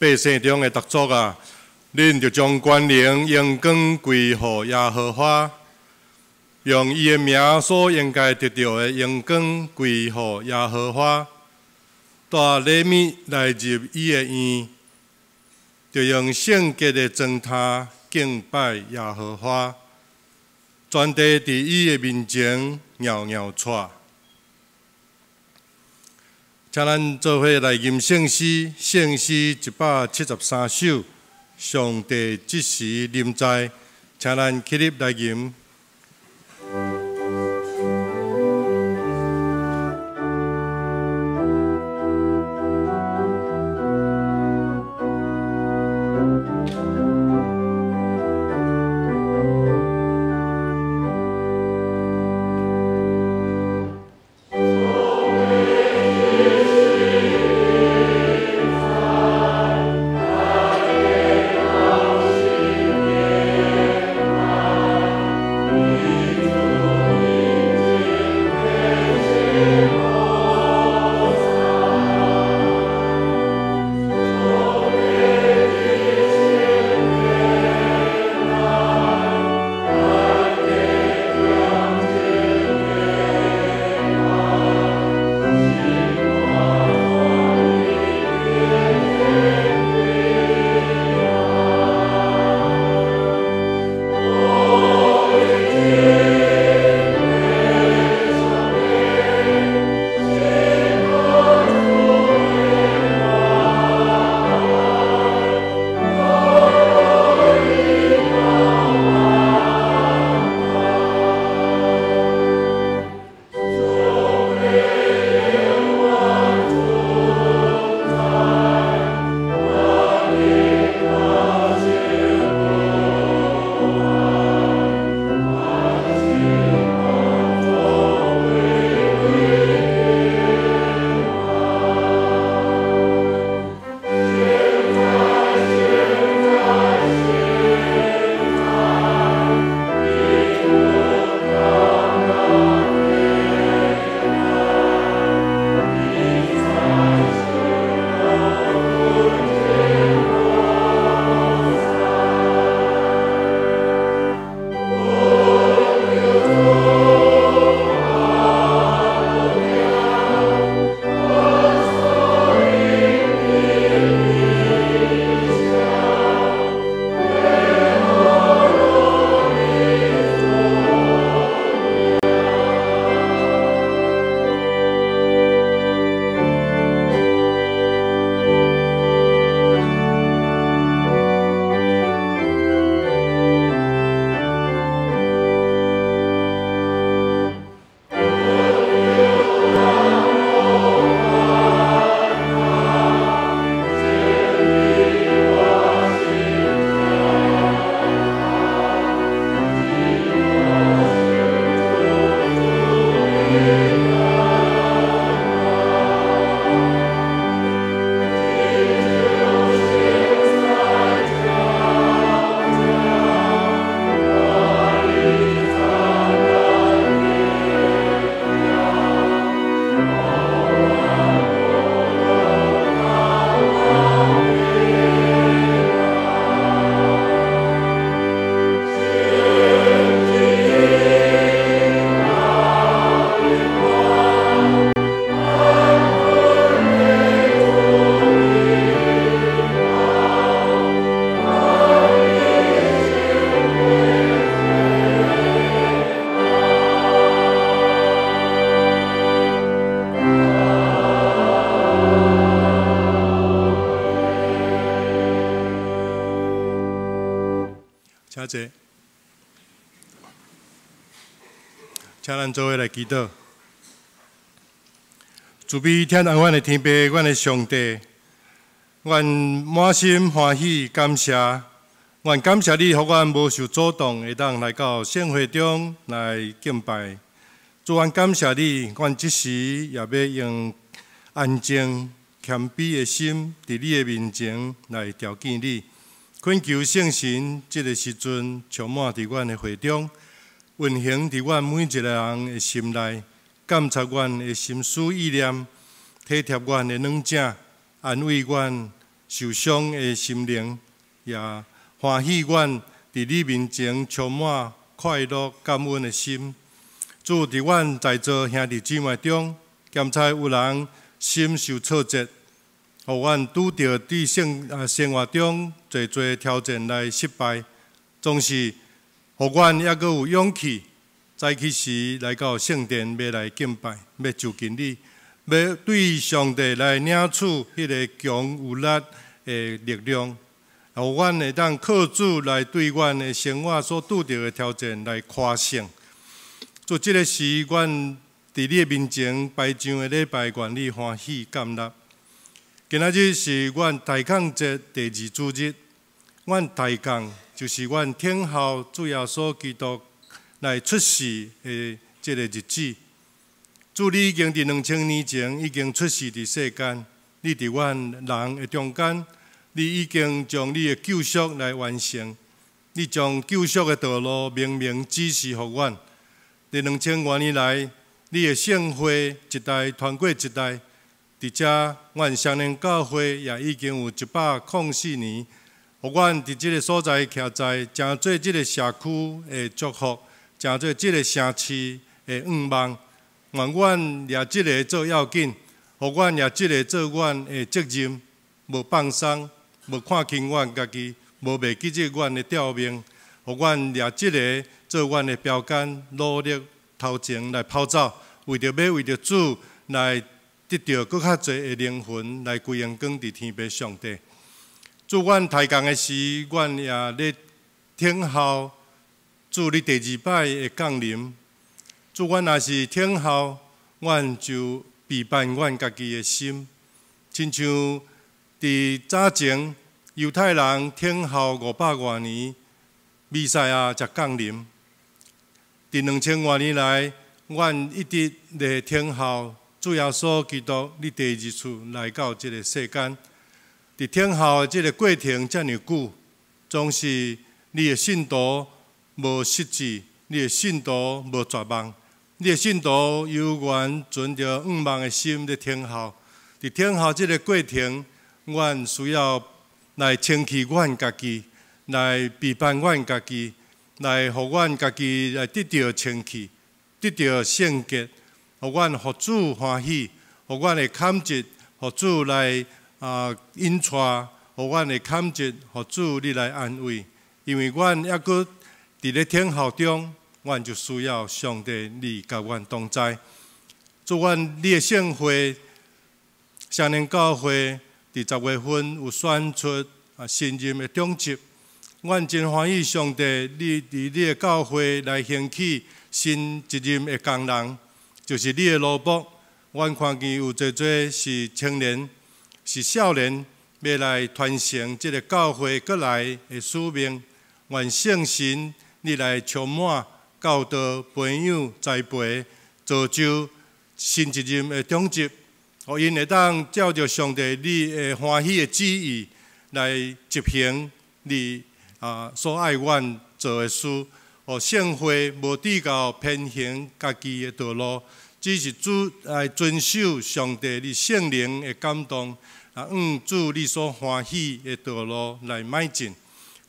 百姓中的逐族啊，恁著將權能榮光歸予耶和華，用伊的名所應該得著的榮光歸予耶和華。帶禮物來入伊的院，著用聖潔的磚頭敬拜耶和華。全地佇伊的面前搖搖掣。請咱做伙來吟聖詩，聖詩173首，上帝這時臨在，請咱起立來吟。請坐，請咱做伙來祈禱。慈悲疼愛阮的天父，阮的上帝，阮滿心歡喜感謝，阮感謝你，予阮無受阻擋，會當來到聖會中來敬拜。主，阮感謝你，阮這時也欲用安靜謙卑的心，佇你的面前來朝見你。懇求聖神，這个時陣充滿佇阮的會中，運行佇阮每一个人的心內，監察阮的心思意念，體貼阮的軟正，安慰阮受傷的心靈，也歡喜阮佇你面前充滿快樂感恩的心。主，佇阮在座兄弟姊妹中，檢查有人心受挫折，予阮拄著佇生活中濟濟挑戰來失敗，總是予阮猶閣有勇氣，早起時來到聖殿，欲來敬拜，欲就近你，欲對上帝來領取彼个強有力的力量，予阮會當靠主來對阮的生活所拄著的挑戰來誇勝。主，這个時，阮佇你的面前擺上的禮拜，願你歡喜接納。今仔日是阮大降節第二主日，阮大降就是阮等候主耶穌基督來出世的這个日子。主，你已經佇2000年前已經出世佇世間，你佇阮人的中間，你已經將你的救贖來完成，你將救贖的道路明明指示予阮。佇2000外年來，你的聖會一代傳過一代，佇遮阮雙連教會也已經有104年，予阮佇這个所在徛在，成做這个社區的祝福，成做這个城市的願望。願阮掠這个做要緊，予阮掠這个做阮的責任，無放鬆，無看輕阮家己，無袂記得阮的吊命，予阮掠這个做阮的標杆，努力頭前來跑走，為著欲為著主來得著閣較濟的靈魂來歸榮光佇天父上帝。主，阮抬槓的時，阮也咧等候主你第二擺的降臨。主，阮若是等候，阮就備辦阮家己的心，親像佇早前猶太人等候500外年，彌賽亞才降臨。佇2000外年來，阮一直咧等候主耶穌基督，你第二次來到這个世間。佇等候的這个過程遮爾久，總是你的信徒無失志，你的信徒無絕望，你的信徒猶原存著向望的心咧等候。佇等候這个過程，阮需要來清氣阮家己，來備辦阮家己，來予阮家己來得著清氣，得著聖潔，予阮予主歡喜，予阮會坎節，予主來引帶，予阮會坎節，予主你來安慰。因為阮猶閣佇咧等候中，阮就需要上帝你佮阮同在。主，阮你的聖會，雙連教會，佇10月份有選出新任的長執。阮真歡喜上帝，你佇你的教會來興起新一任的工人，就是你的奴僕。阮看見有濟濟是青年，是少年，欲來傳承這个教會閣來的使命。願聖神你來充滿、教導、培養、栽培、造就新一任的長執，予𪜶會當照著上帝你的歡喜的旨意來執行你所愛阮做的事，予聖會無至到偏行家己的道路，只是主來遵守上帝你聖靈的感動，按主你所歡喜的道路來邁進。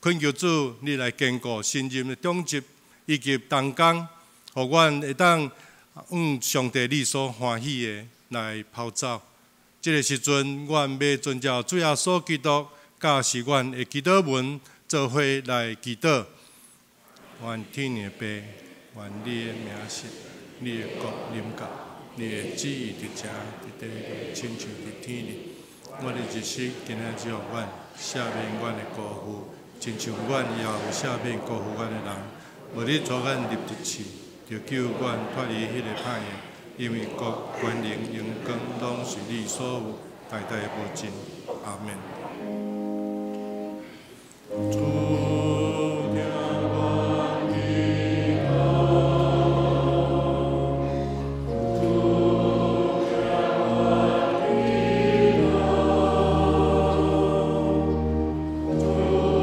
懇求主，你來堅固新任的長執以及同工，予阮會當按上帝你所歡喜的來跑走。這个時陣，阮欲遵照主耶穌基督教示阮的祈禱文，做伙來祈禱。願天的父，願你的名聖，你的國臨到，你的旨意佇遮佇地，親像佇天裡。阮的日食今仔日予阮，赦免阮的辜負，親像阮也有赦免辜負阮的人。無你帶阮入敵試，著救阮脫離彼个歹的，因為國、權能、榮光，攏是你所有，代代無盡。阿門。主，聽阮祈禱，主，聽阮祈禱，主，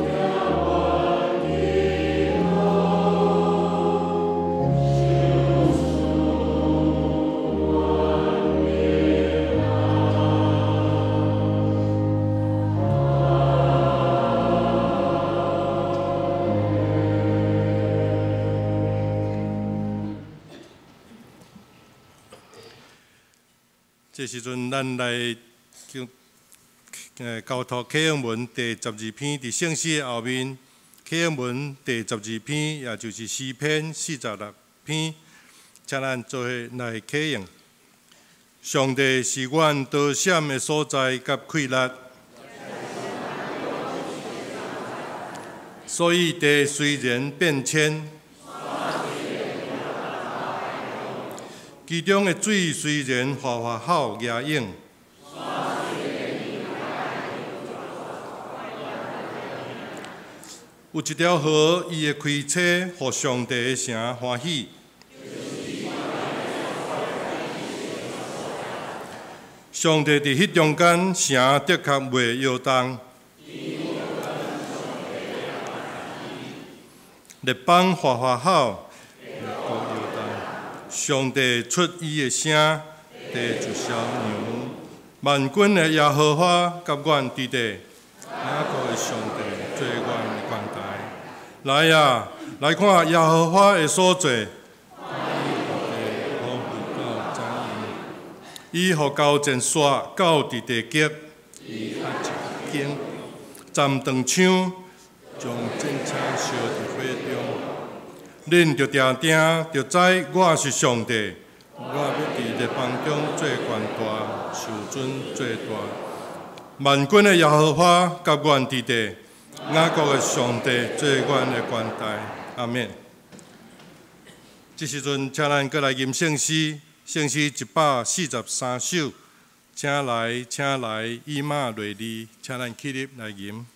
聽阮祈禱，求恕阮滅亡。這時陣，咱來交託啟應文第12篇，佇聖詩的後面，啟應文第十二篇，也就是詩篇46篇，請咱做伙來啟應。上帝是阮躲閃的所在佮氣力，所以地雖然變遷，其中的水雖然嘩嘩吼夯湧。有一條河，伊會開車，予上帝的城歡喜。上帝佇彼中間，城的確袂搖動。列邦嘩嘩吼，列國搖動。上帝出伊的聲，地就消揚。萬軍的耶和華佮阮佇地，雅各的上帝做阮的懸台。來啊，來看耶和華的所做。伊予交戰煞到佇地極，伊壓一間斬斷槍，將戰車燒佇火中。恁著定定著知我是上帝，我欲佇列邦中做懸大，受尊做大。萬軍的耶和華佮阮佇地，雅各的上帝做阮的懸台。阿們。這時陣，請咱閣來吟聖詩，聖詩143首，請來，請來，以馬內利，請咱起立來吟。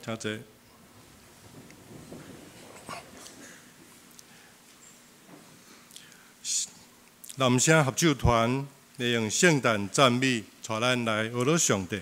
請坐。男聲合唱團利用聖誕讚美，帶咱來學樂上帝。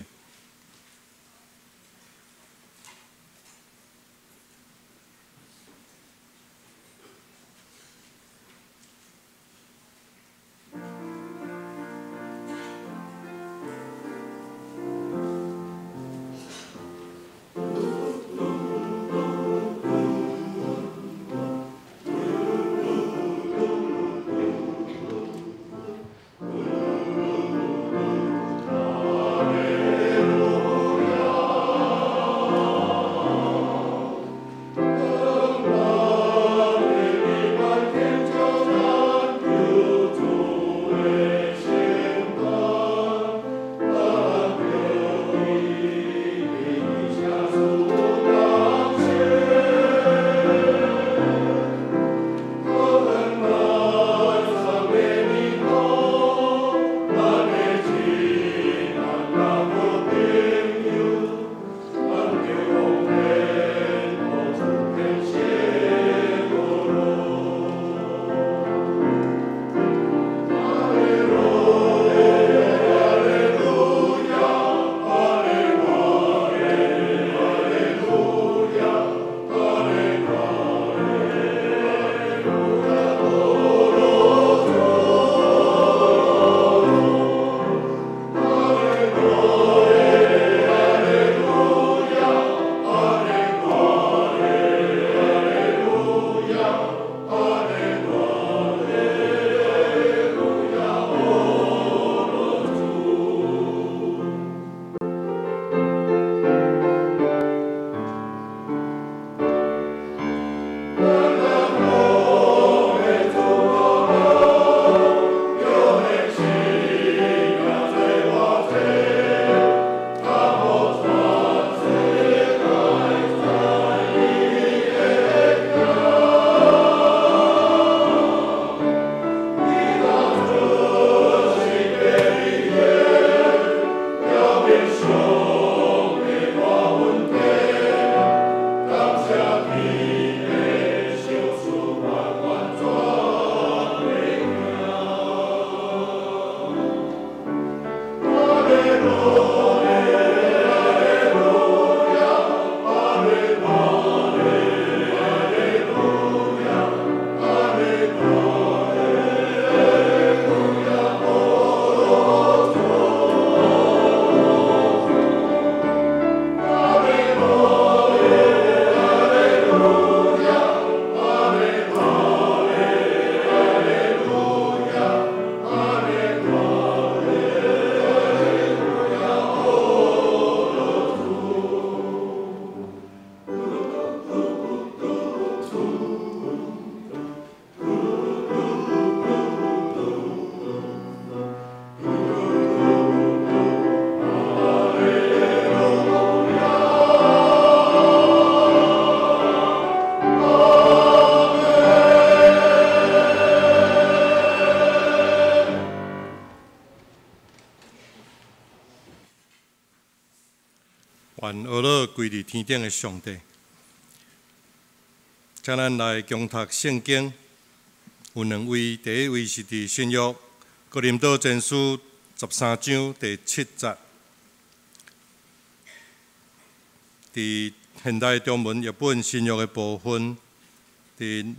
願呵咾歸佇天頂的上帝，請咱來共讀聖經。有兩位，第一位是佇新約哥林多前書13章第7節，佇現代中文譯本新約的部分，佇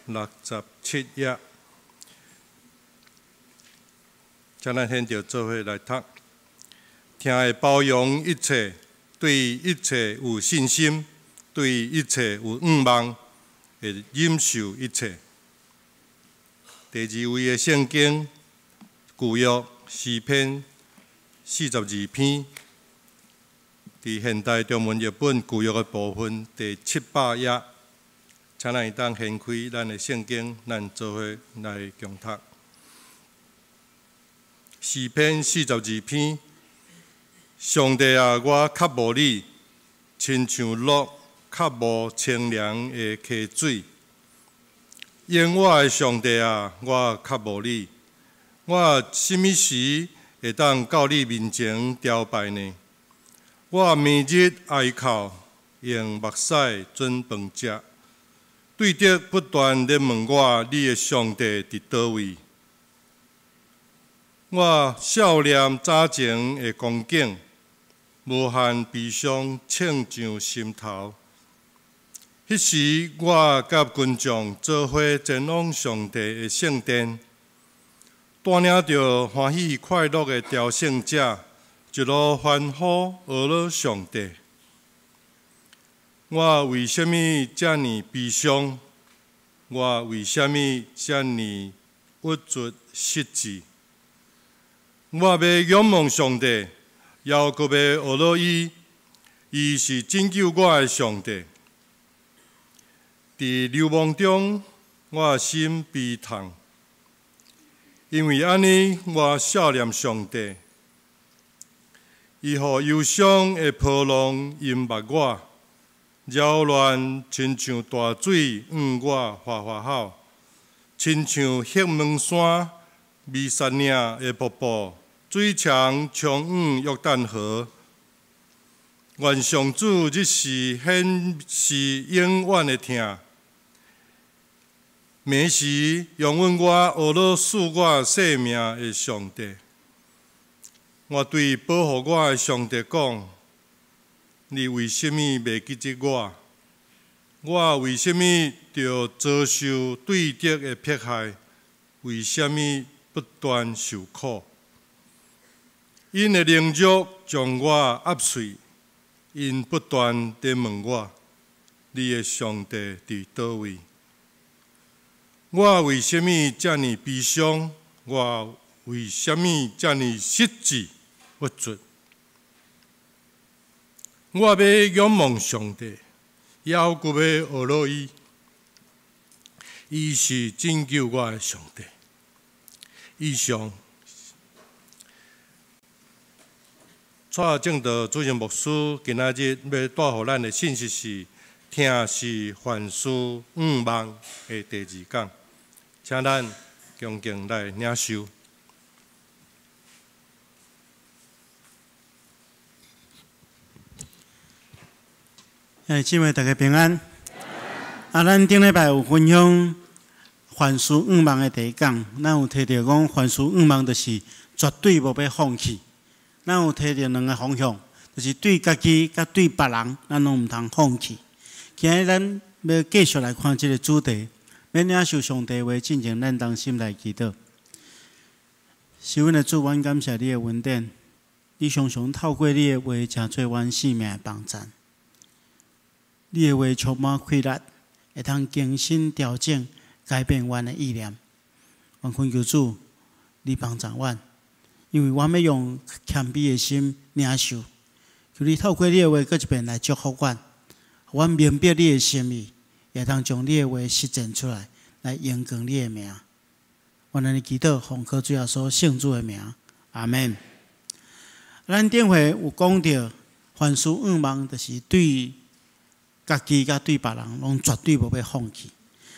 267頁，請咱現著做伙來讀。疼會包容一切，對一切有信心，對一切有向望，會忍受一切。第二位的聖經舊約詩篇42篇，佇現代中文譯本舊約的部分第700頁，請咱會當掀開咱的聖經，咱做伙來共讀。詩篇42篇。上帝啊，我渴慕你，親像鹿渴慕清涼的溪水。永活的上帝啊，我渴慕你，我啥物時會當到你面前朝拜呢？我暝日哀哭，用目屎準飯食。對敵不斷咧問我，你的上帝佇佗位？我少念早前的光景，無限悲傷衝上心頭。彼時，我佮群眾做伙前往上帝的聖殿，帶領著歡喜快樂的朝聖者，一路歡呼呵咾上帝。我為啥物遮爾悲傷？我為啥物遮爾鬱卒失志？我欲仰望上帝，猶閣欲呵咾伊，伊是拯救我的上帝。佇流亡中，我心悲痛，因為按呢，我想念上帝。伊予憂傷的波浪淹沒我，擾亂親像大水向我嘩嘩吼，親像黑門山、米沙嶺的瀑布，水牆衝向約旦河。願上主日時顯示永遠的疼，暝時容允我呵咾賜我性命的上帝。我對保護我的上帝講：你為啥物袂記得我？我為啥物著遭受對敵的迫害？為啥物不斷受苦？𪜶的凌辱將我壓碎，𪜶不斷佇問我：你的上帝佇佗位？我為啥物遮爾悲傷？我為啥物遮爾失志鬱卒？我欲仰望上帝，猶閣欲呵咾伊，伊是拯救我的上帝。以上，蔡正道主任牧師今仔日欲帶予咱的信息是：疼是凡事向望的第二講，請咱恭敬來領受。兄弟姊妹，大家平安。啊，咱頂禮拜有分享凡事向望的第一講，咱有提著講凡事向望就是絕對無欲放棄。咱有提著兩个方向，就是對家己佮對別人，咱攏毋通放棄。今日咱欲繼續來看這个主題，欲領受上帝話進前，咱同心來祈禱。是阮的主，阮感謝你的恩典，你常常透過你的話，成做阮生命的幫贊。你的話充滿氣力，會通更新調整、改變阮的意念。阮懇求主，你幫助阮，因為阮欲用謙卑的心領受。求你透過你的話，閣一遍來祝福阮，予阮明白你的心意，也通將你的話實踐出來，來榮光你的名。阮按呢祈禱，奉靠主耶穌聖子的名，阿們。咱頂回有講著，凡事向望，就是對家己佮對別人，攏絕對無欲放棄。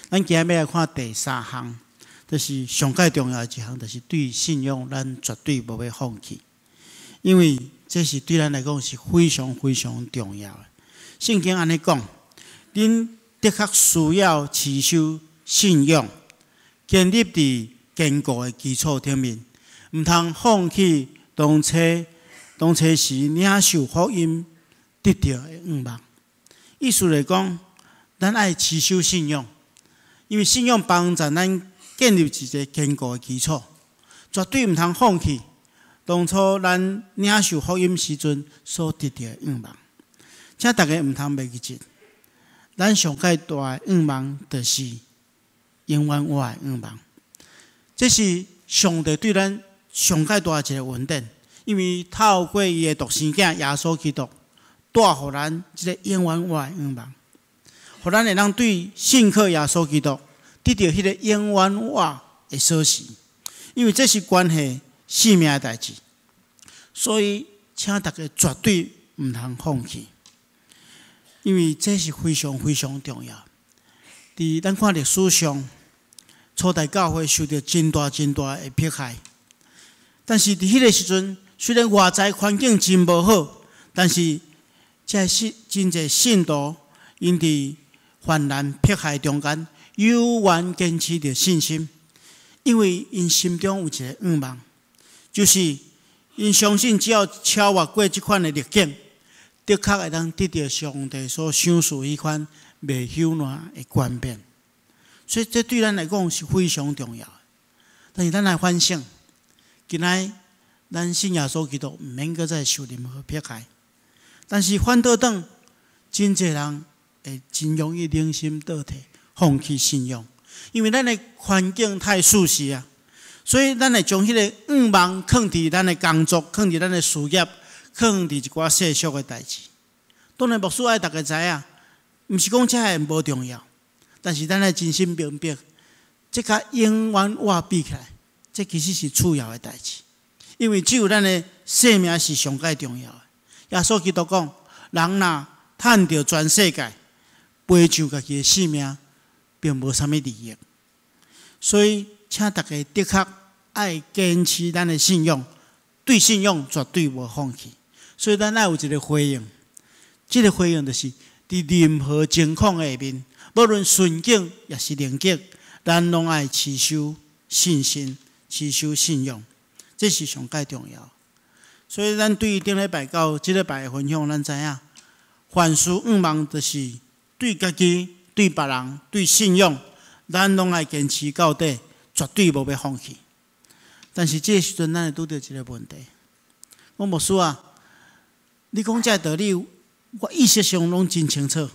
咱今日欲來看第三項，就是上蓋重要的一項，就是對信仰，咱絕對無欲放棄，因為這是對咱來講是非常非常重要的。聖經按呢講，恁的確需要持守信仰，建立佇堅固的基礎頂面，毋通放棄當初時領受福音得著的向望。意思來講，咱愛持守信仰，因為信仰幫助咱建立一个堅固的基礎，絕對毋通放棄當初咱領受福音時陣所得著的向望。請大家毋通袂記得，咱上蓋大的向望就是永遠活的向望。這是上帝對咱上蓋大的一个恩典，因為透過伊的獨生囝耶穌基督，帶予咱這个永遠活的向望，予咱會當對信靠耶穌基督得著彼个永遠活的鎖匙，因為這是關係性命的代誌，所以請大家絕對毋通放棄，因為這是非常非常重要。佇咱看歷史上，初代教會受著真大真大的迫害，但是佇彼个時陣，雖然外在環境真無好，但是這信真濟信徒，𪜶佇患難迫害中間，猶原堅持著信心，因為𪜶心中有一个向望，就是𪜶相信只要超越過這款的逆境，的確會當得著上帝所賞賜彼款袂朽爛的冠冕。所以這對咱來講是非常重要的。但是咱來反省，今仔咱信耶穌基督，毋免閣再受任何迫害。但是反倒轉，真濟人會真容易冷心倒退，放棄信仰，因為咱的環境太舒適啊，所以咱會將彼個向望囥佇咱的工作，囥佇咱的事業，囥佇一寡世俗的代誌。當然，牧師愛逐家知影，毋是講這个無重要，但是咱愛真心明白，這佮永遠活比起來，這其實是次要的代誌，因為只有咱的生命是上蓋重要的。耶穌基督講：人若趁著全世界，賠上家己的性命，並無啥物利益。所以，請大家的確愛堅持咱的信仰，對信仰絕對無放棄。所以，咱愛有一個回應，這個回應就是佇任何情況下面，無論順境抑是逆境，咱攏愛持守信心，持守信仰，這是上蓋重要。所以，咱對頂禮拜到這禮拜的分享，咱知影，凡事向望，就是對家己、對別人、對信仰，咱攏愛堅持到底，絕對無欲放棄。但是這个時陣，咱會拄著一個問題。講牧師啊，你講這個道理，我意識上攏真清楚。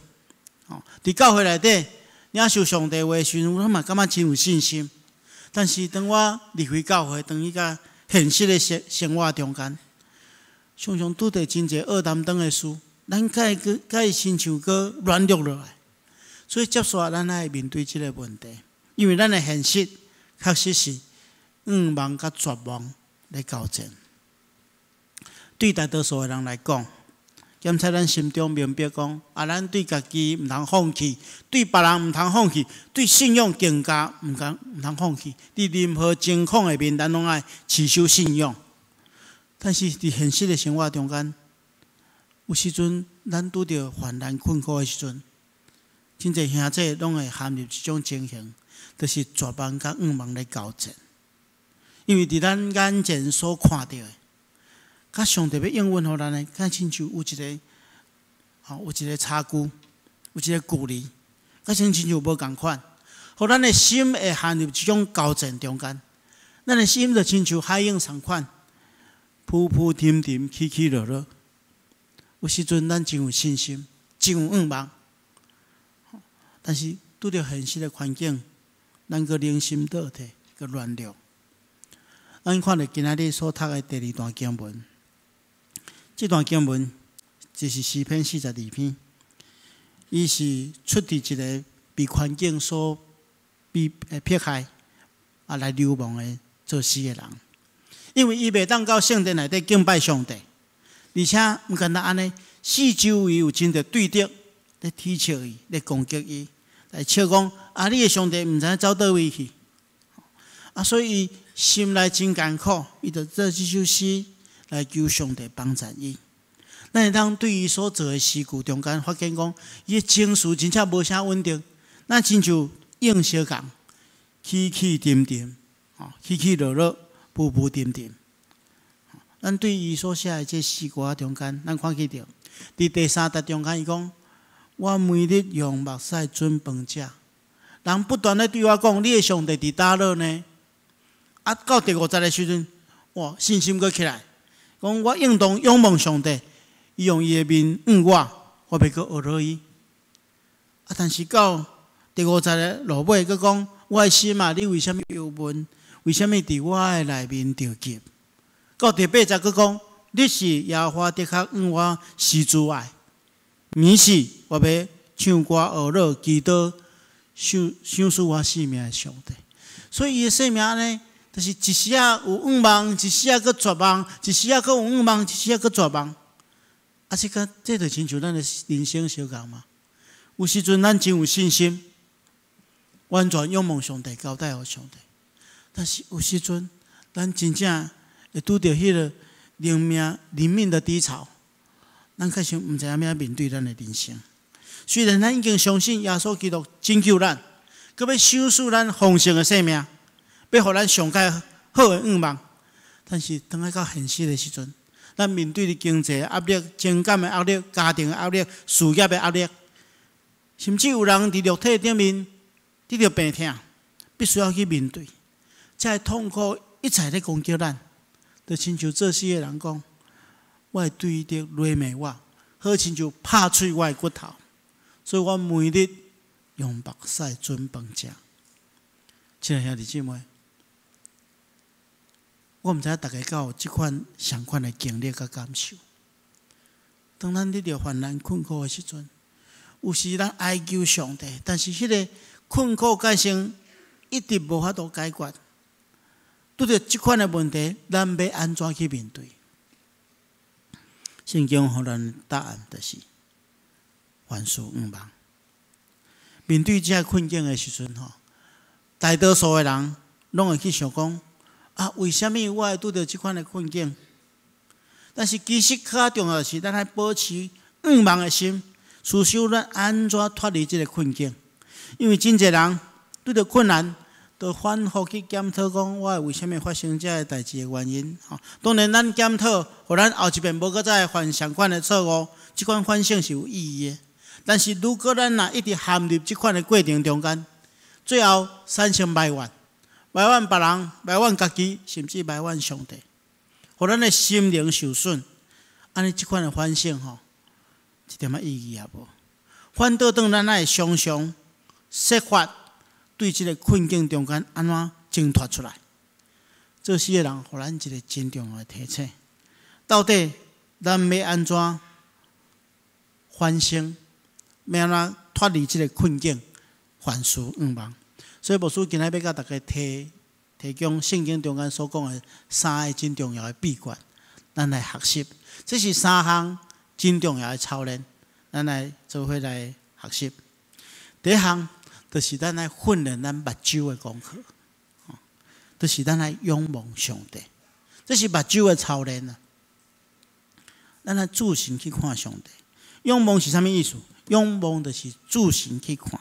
哦，佇教會內底領受上帝話的時陣，我嘛感覺真有信心。但是當我離開教會，轉去到現實的生活中間，常常拄著真濟惡擔當的事，咱會閣會親像閣軟弱落來。所以接續來咱愛面對這個問題，因為咱的現實確實是向望佮絕望咧交戰。對大多數的人來講，檢查咱心中明白講，啊，咱對家己毋通放棄，對別人毋通放棄，對信仰更加毋通放棄。佇任何情況下面，咱攏愛持守信仰。但是佇現實的生活中間，有時陣咱拄著患難困苦的時陣，真濟兄弟攏會陷入這種情形，就是絕望佮向望咧交戰。因為佇咱眼前所看著的，佮上帝欲應允予咱的，敢親像有一個，吼，有一個差距，有一個距離，佮親像無仝款，予咱的心會陷入這種交戰中間。咱的心就親像海湧仝款，浮浮沉沉，起起落落。有時陣咱真有信心，真有向望，但是拄著現實的環境，咱閣冷心倒退，閣軟弱。咱看著今仔日所讀的第二段經文，這段經文就是詩篇42篇，伊是出佇一個被環境所被迫害啊來流亡的作詩的人，因為伊袂當到聖殿內底敬拜上帝，而且毋干焦按呢，四周圍有真濟對敵咧恥笑伊，咧攻擊伊，來笑講啊，你的上帝毋知影走佗位去，啊，所以伊心內真艱苦，伊就做這首詩來求上帝幫助伊。咱會當對伊所做的詩句中間發現講，伊的情緒真正無啥穩定，咱親像湧相仝，起起沉沉，起起落落，浮浮沉沉。咱對伊所寫的這詩歌中間，咱看見著，佇第三節中間，伊講：我每日用目屎準飯食，人不斷咧對我講，你的上帝佇佗落呢？啊，到第五節的時陣，哇，信心閣起來，講我應當仰望上帝，伊用伊的面向我，我欲閣學落伊。啊，但是到第五節的落尾，閣講我的心啊，你為啥物憂悶？為啥物佇我的內面著急？到第八節閣講，你是耶和華的確向我施慈愛，暝時我欲唱歌呵咾祈禱，賞賞賜我性命的上帝。所以伊的生命呢，就是一時仔有向望，一時仔閣絕望，一時仔閣有向望，一時仔閣絕望。啊，這個這就親像咱的人生相仝嘛。有時陣咱真有信心，完全仰望上帝，交代予上帝。但是有時陣，咱真正會拄著彼個靈命靈命的低潮，咱確實毋知影按怎面對咱的人生。雖然咱已經相信耶穌基督拯救咱，閣欲賞賜咱豐盛的生命，欲予咱上蓋好的向望，但是當愛到現實的時陣，咱面對的經濟壓力、情感的壓力、家庭的壓力、事業的壓力，甚至有人佇肉體頂面得著病痛，必須要去面對。這个痛苦一再咧攻擊咱，就親像作詩的人講：我的對敵詈罵我，好親像拍碎我的骨頭，所以我每日用目屎準飯食。親愛兄弟姊妹，我毋知影大家敢有這款相款的經歷佮感受。當咱得著患難困苦的時陣，有時咱哀求上帝，但是彼个困苦感情一直無法度解決。拄著這款的問題，咱欲按怎去面對？聖經予咱答案就是凡事仰望。面對這个困境的時陣吼，大多數的人攏會去想講：啊，為啥物我會拄著這款的困境？但是其實較重要的是，咱愛保持仰望的心，思想咱按怎脫離這个困境。因為真濟人拄著困難，都反覆去檢討講，我會為啥物發生這个代誌的原因。吼，當然咱檢討，予咱後一遍無閣再犯相款的錯誤，這款反省是有意義的。但是如果咱若一直陷入這款的過程中間，最後產生埋怨，埋怨別人，埋怨家己，甚至埋怨上帝，予咱的心靈受損，按呢這款的反省吼，一點仔意義也無。反倒轉咱愛常常設法對這个困境中間按怎掙脫出來。作詩的人予咱一个真重要的提醒：到底咱欲按怎反省，欲按怎脫離這个困境？凡事仰望。所以牧師今仔欲共大家提供聖經中間所講的三个真重要的秘訣，咱來學習。這是三項真重要的操練，咱來做伙來學習。第一項就是咱來訓練咱目睭的功課，就是咱來仰望上帝。這是目睭的操練啊！咱來注神去看上帝。仰望是啥物意思？仰望就是注神去看。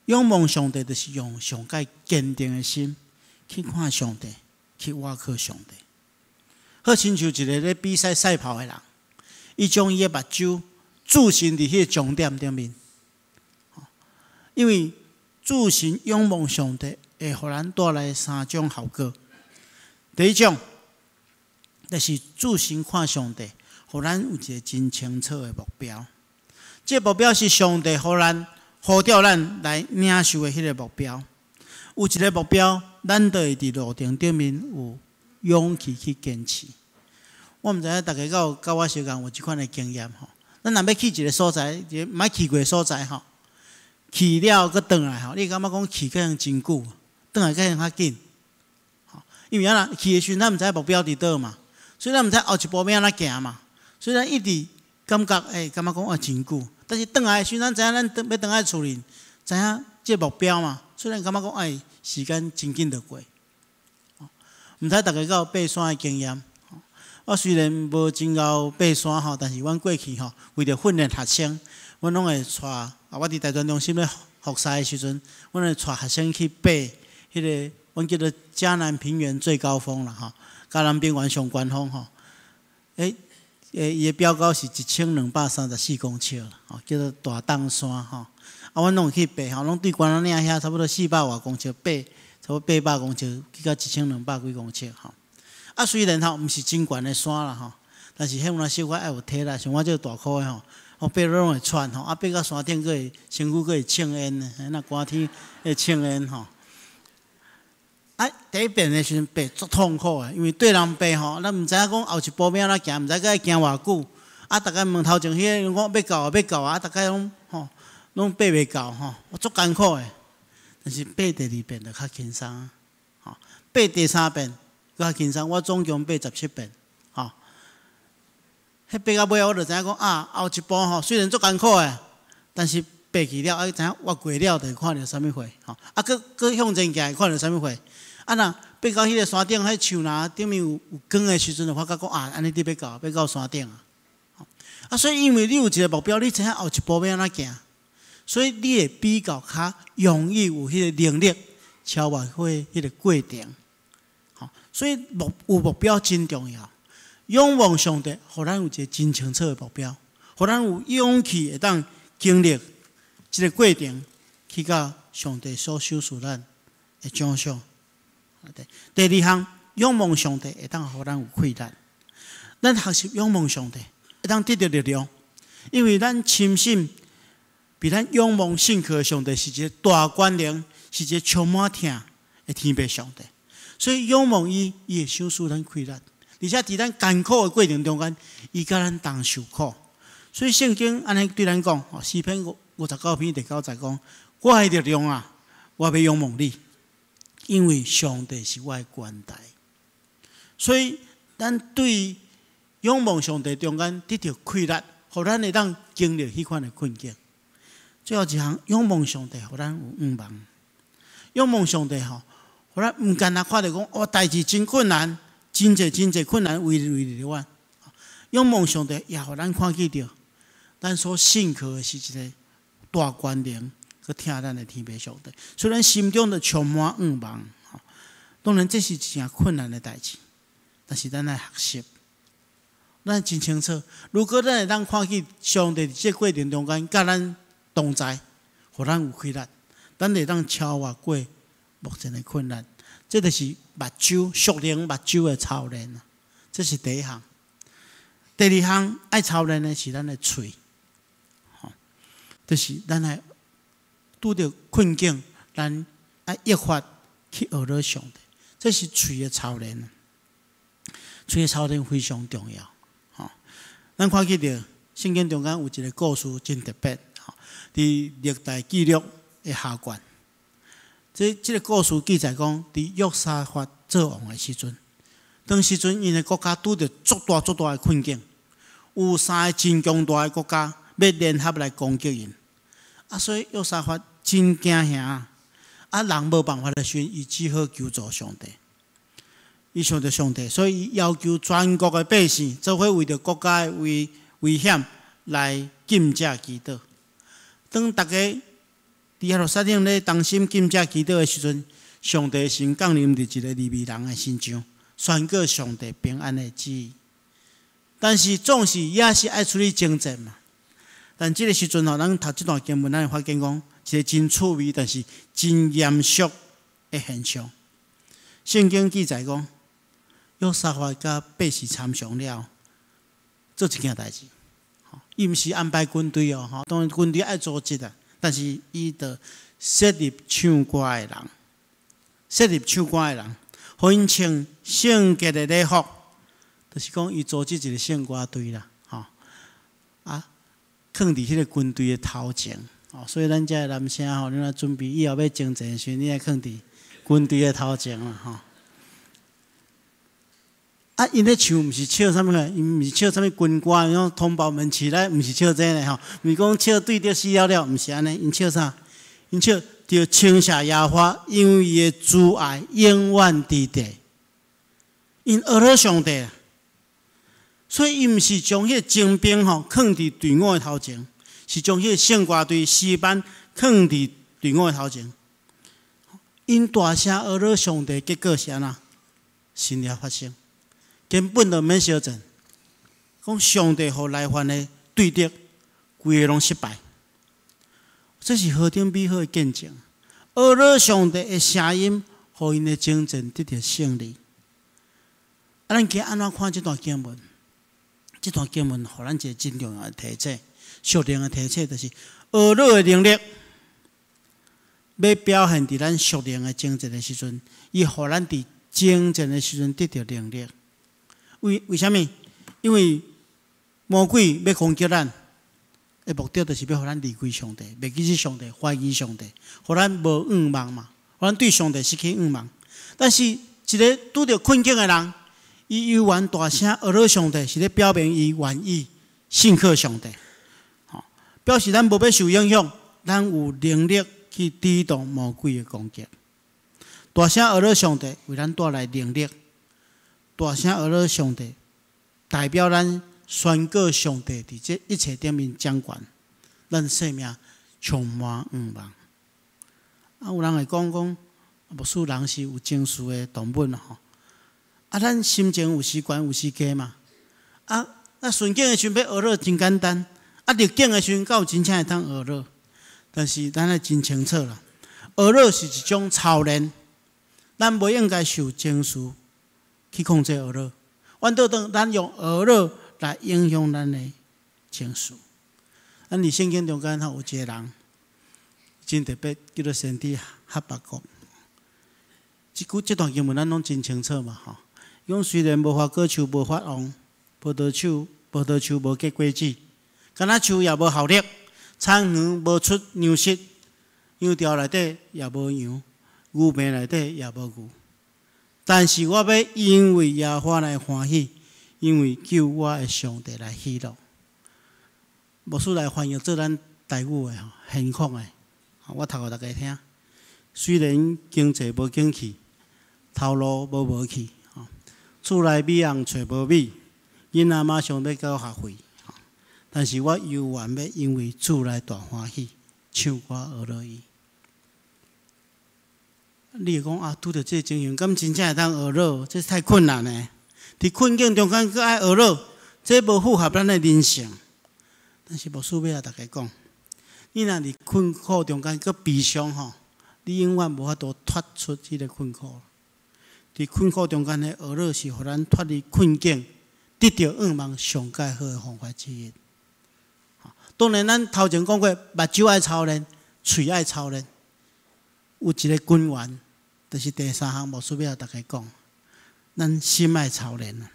仰望上帝，就是用上蓋堅定的心去看上帝，去倚靠上帝。好親像一个咧比賽賽跑的人，伊將伊的目睭注神佇彼个終點頂面。因為注神仰望上帝，會予咱帶來三種效果。第一種，就是注神看上帝，予咱有一个真清楚的目標。這个目標是上帝予咱呼召咱來領受的彼个目標。有一个目標，咱就會佇路程頂面有勇氣去堅持。我毋知影大家敢有佮我相仝有這款的經驗吼。咱若欲去一个所在，一个毋捌去過的所在吼，去了閣轉來吼，你會感覺講去可能真久，轉來可能較緊。吼，因為按怎去的時陣，咱毋知目標佇佗嘛，所以咱毋知後一步欲按怎行嘛，所以咱一直感覺欸，感覺講啊真久。但是轉來的時陣，咱知影咱欲轉來厝裡，知影這个目標嘛，所以咱感覺講欸，時間真緊就過。毋知大家敢有爬山的經驗？我雖然無真𠢕爬山吼，但是阮過去吼，為著訓練學生，阮攏會帶啊，我佇大專中心咧服侍的時陣，阮會帶學生去爬彼个，阮叫做嘉南平原最高峰啦吼，嘉南平原上懸峰吼。欸，伊的標高是1234公尺，吼，叫做大凍山吼。啊，阮攏有去爬吼，攏對懸仔嶺遐差不多四百外公尺爬，差不多800公尺，去到1200幾公尺吼。啊，雖然吼毋是真懸的山啦吼，但是彼有當小可愛有體力，像我這個大箍的吼，我爬落攏會喘吼，啊，爬到山頂閣會身軀閣會衝煙呢，若寒天會衝煙吼。啊，第一遍的時陣爬足痛苦的，因為綴人爬吼，咱毋知影講後一步欲按怎行，毋知閣愛行偌久。啊，逐家問頭前彼个講欲到啊，欲到啊，啊，逐家攏吼攏爬袂到吼，足艱苦的。但是爬第二遍就較輕鬆，吼，爬第三遍閣較輕鬆。我總共爬17遍，吼。彼爬到尾我就知影講啊，後一步吼雖然足艱苦的，但是爬去了啊，知影越過了就會看著啥物貨，吼。啊，閣閣向前行會看著啥物貨。啊，若爬到彼个山頂，彼樹林頂面有光的時陣，就發覺講啊，按呢你欲到，欲到山頂啊。啊，所以因為你有一个目標，你知影後一步欲按怎行，所以你會比較較容易有彼个能力超越過彼个過程。吼，吼，所以有目標真重要。仰望上帝，予咱有一个真清楚的目標，予咱有勇氣會當經歷這个過程，去到上帝所賞賜咱的獎賞。第二項，仰望上帝會當予咱有氣力。咱學習仰望上帝，會當得著力量，因為咱深信，被咱仰望信靠的上帝是一个大權能，是一个充滿疼的天父上帝。所以仰望伊，伊會賞賜咱氣力。而且佇咱艱苦的過程中間，伊佮咱同受苦。所以聖經按呢對咱講，詩篇59篇第9節講：我的力量啊，我欲仰望你，因為上帝是我的懸台。所以咱對仰望上帝中間得著氣力，予咱會當經歷彼款的困境。最後一項，仰望上帝，予咱有向望。仰望上帝吼，予咱毋干焦看著講，哦，代誌真困難。真濟真濟困難圍圍著阮，仰望上帝也予咱看見著，咱所信靠的是一个大權能，閣疼咱的天父上帝。所以咱心中就充滿向望。當然這是誠困難的代誌，但是咱愛學習，咱真清楚。如果咱會當看見上帝佇這過程中間佮咱同在，予咱有氣力，咱會當超越過目前的困難。這就是目睭屬靈目睭的操練，這是第一項。第二項愛操練的是咱的喙，吼，就是咱愛拄著困境，咱愛越發去學著上帝，這是喙的操練。喙的操練非常重要，吼。咱看見著聖經中間有一个故事真特別，吼，佇歷代記錄的下卷。這个故事記載講，佇約沙法做王的時陣，當時陣𪜶的國家拄著足大足大的困境，有三个真強大的國家欲聯合來攻擊𪜶，啊，所以約沙法真驚嚇，啊，人無辦法的時陣，伊只好求助上帝。伊想著上帝，所以伊要求全國的百姓做伙為著國家的危險來禁食祈禱。當逐家佇耶路撒冷咧同心禁食祈禱的時陣，上帝神降臨佇一个利未人的身上，宣告上帝平安的旨意。但是總是也是愛出去征戰嘛。但這个時陣吼，咱讀這段經文，咱會發現講一个真趣味，但是真嚴肅的現象。聖經記載講，約沙法佮百姓參詳了，做一件代誌。伊毋是安排軍隊哦，吼，當然軍隊愛組織啊。但是伊就設立唱歌的人，設立唱歌的人，予𪜶穿聖潔的禮服，就是講伊組織一个聖歌隊啦，吼啊，囥佇彼个軍隊的頭前，哦，所以咱遮的男生吼，你若準備以後欲征戰的時陣，你愛囥佇軍隊的頭前啦，吼。啊，𪜶咧唱毋是唱啥物個？𪜶毋是唱啥物軍歌，講同胞們起來，毋是唱這个吼，毋是講唱對著死了了，毋是按呢。𪜶唱啥？𪜶唱著稱謝耶和華，因為伊的慈愛永遠佇地。𪜶學著上帝，所以伊毋是將彼个精兵吼囥佇隊伍的頭前，是將彼个聖歌隊詩班囥佇隊伍的頭前。𪜶大聲學著上帝，結果是按怎？神蹟發生。根本就免相戰，講上帝予來犯的對敵，規个攏失敗。這是何等美好的見證！學著上帝的聲音，予𪜶的征戰得著勝利。啊，咱今按怎看這段經文？這段經文予咱一个真重要的提醒，屬靈的提醒，就是學的能力，欲表現佇咱屬靈的征戰的時陣，伊予咱佇征戰的時陣得著能力。為啥物？因為魔鬼欲攻擊咱的目的，就是欲予咱離開上帝，袂記得上帝，懷疑上帝，予咱無向望嘛，予咱對上帝失去向望。但是，一个拄著困境的人，伊猶原大聲學著上帝，是咧表明伊願意信靠上帝，吼，表示咱無欲受影響，咱有能力去抵擋魔鬼的攻擊。大聲學著上帝，為咱帶來能力。大聲學著上帝，代表咱宣告上帝佇這一切頂面掌權，咱生命充滿向望。啊，有人會講講，牧師人是有情緒的動物吼。啊，咱心情有時懸有時低嘛。啊，啊順境的時陣欲呵咾真簡單，啊逆境的時陣，敢有真正會當呵咾？但是咱愛真清楚啦，呵咾是一種操練，咱無應該受情緒去控制呵咾。反倒當咱用呵咾來影響咱的情緒。咱佇聖經中間吼有一個人真特別，叫做先知哈巴谷。這句這段經文咱攏真清楚嘛吼。伊講雖然無花果樹無發旺，葡萄樹無結果子，橄欖樹也無效力，田園無出糧食，羊牢內底也無羊，牛棚內底也無牛。但是我欲因為耶和華來歡喜，因為救我的上帝來喜樂。牧師來翻譯做咱台語的吼，現況的，我讀予大家聽。雖然經濟無景氣，頭路無無去，厝內米紅揣無米，囡仔馬上欲交學費，但是我猶原欲因為主來大歡喜，唱歌呵咾伊。你會講啊，拄著這个情形，敢真正會當呵咾？這太困難嘞！佇困境中間閣愛呵咾，這無符合咱的人性。但是牧師欲共大家講，你若佇困苦中間閣悲傷吼，你永遠無法度脫出這个困苦。佇困苦中間的呵咾是予咱脫離困境、得著向望上蓋好的方法之一。當然，咱頭前講過，目睭愛操練，喙愛操練，有一个根源，就是第三項牧師欲共大家講，咱心愛操練啊。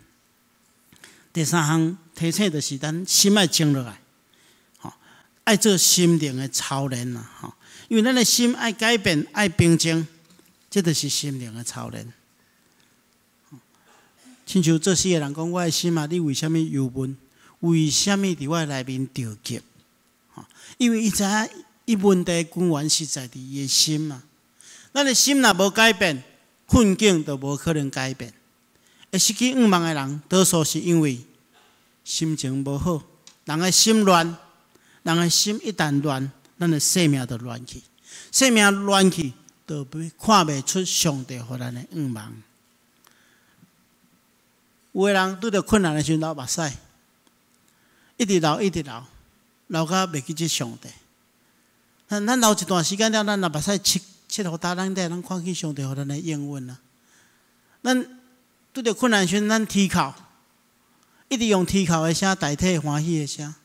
第三項提醒就是咱心愛靜落來，吼，愛做心靈的操練啦，吼，因為咱的心愛改變、愛平靜，這就是心靈的操練。親像作詩的人講：我的心啊，你為啥物憂悶？為啥物佇我內面著急？因為伊知影伊問題根源實在佇伊的心嘛。咱的心若無改變，困境就無可能改變。會失去向望的人，多數是因為心情無好，人的心亂，人的心一旦亂，咱的生命就亂去，生命亂去，就看袂出上帝予咱的向望。有的人拄著困難的時陣流目屎，一直流，一直流，流到袂記得上帝。咱流一段時間了，咱若目屎拭拭予焦，咱才會當看見上帝予咱的應允啊。咱拄著困難時陣，咱啼哭，一直用啼哭的聲代替歡喜的聲。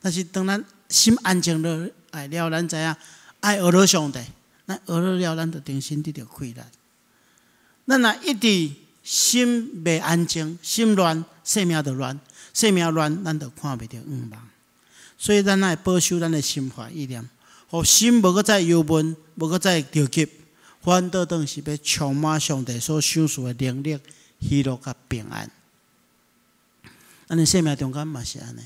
但是當咱心安靜落來了，咱知影愛呵咾上帝，咱呵咾了，咱就重新得著氣力。咱若一直心袂安靜，心亂，生命就亂，生命亂，咱就看袂著向望。所以咱愛保守咱的心懷意念，予心無閣再憂悶，無閣再著急，反倒轉是欲充滿上帝所賞賜的能力、喜樂佮平安。咱的生命中間嘛是按呢，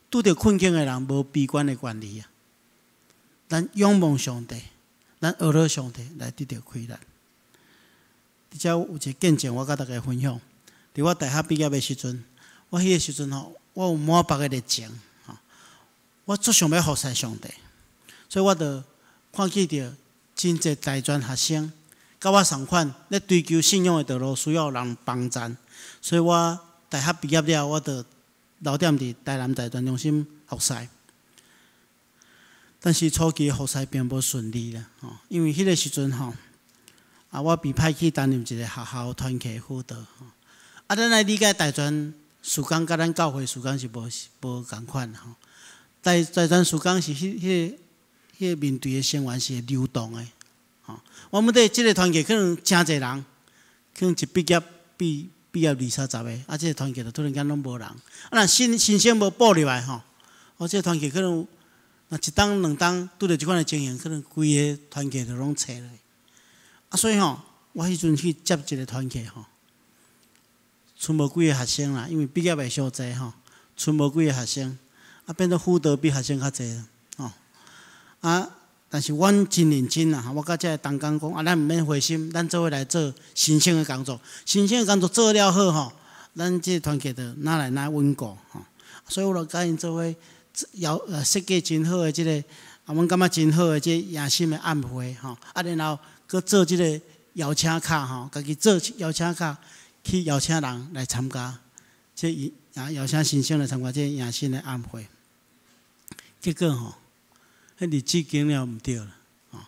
拄著困境的人無悲觀的權利啊！咱仰望上帝，咱呵咾上帝來得著氣力。佇遮有一个見證，我佮大家分享。佇我大學畢業的時陣，我彼个時陣吼，我有滿腹的熱情，吼，我足想欲服侍上帝，所以我就看見著真濟大專學生，佮我仝款咧追求信仰的道路，需要人幫贊，所以我大學畢業了，我就留踮佇台南大專中心服侍。但是初期服侍並無順利啦，吼，因為彼个時陣吼，啊，我被派去擔任一個學校團契輔導，啊，咱愛理解大專事工佮咱教會事工是無仝款吼。大專事工是彼個面對的成員是會流動的，吼。我們佇這个團契可能誠濟人，可能一畢業畢業二三十个，啊，這个團契就突然間攏無人。啊，若新生無報入來吼，哦，這个團契可能若一冬兩冬拄著這款的情形，可能規个團契就攏拆落。啊，所以吼，我彼陣去接一个團契吼，賰無幾个學生啦，因為畢業的傷濟吼，賰無幾个學生，啊，變做輔導比學生較濟吼。啊，但是阮真認真啦，我佮這个同工講，啊，咱毋免灰心，咱做伙來做新生的工作，新生的工作做了好吼，咱這个團契就愈來愈穩固吼。所以我就佮𪜶做伙邀設計真好的這个，啊，阮感覺真好的這个迎新的宴會吼，啊，然後閣做這个邀請卡吼，家己做邀請卡去邀請人來參加，這啊邀請新生來參加這迎新的晚會。結果吼，彼日子經了毋對啦，吼，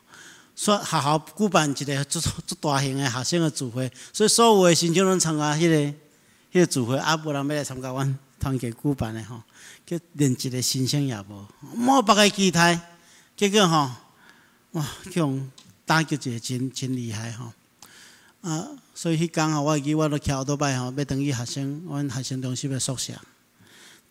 說學校舉辦一个足足大型的學生的聚會，所以所有的新生攏參加彼個聚會，啊，無人欲來參加阮團契舉辦的吼，結連一个新生也無，無別个期待，結果吼，哇，去予打擊一个真真厲害吼。啊，所以彼工吼，我會記我咧騎歐多擺吼，欲轉去學生阮學生中心的宿舍，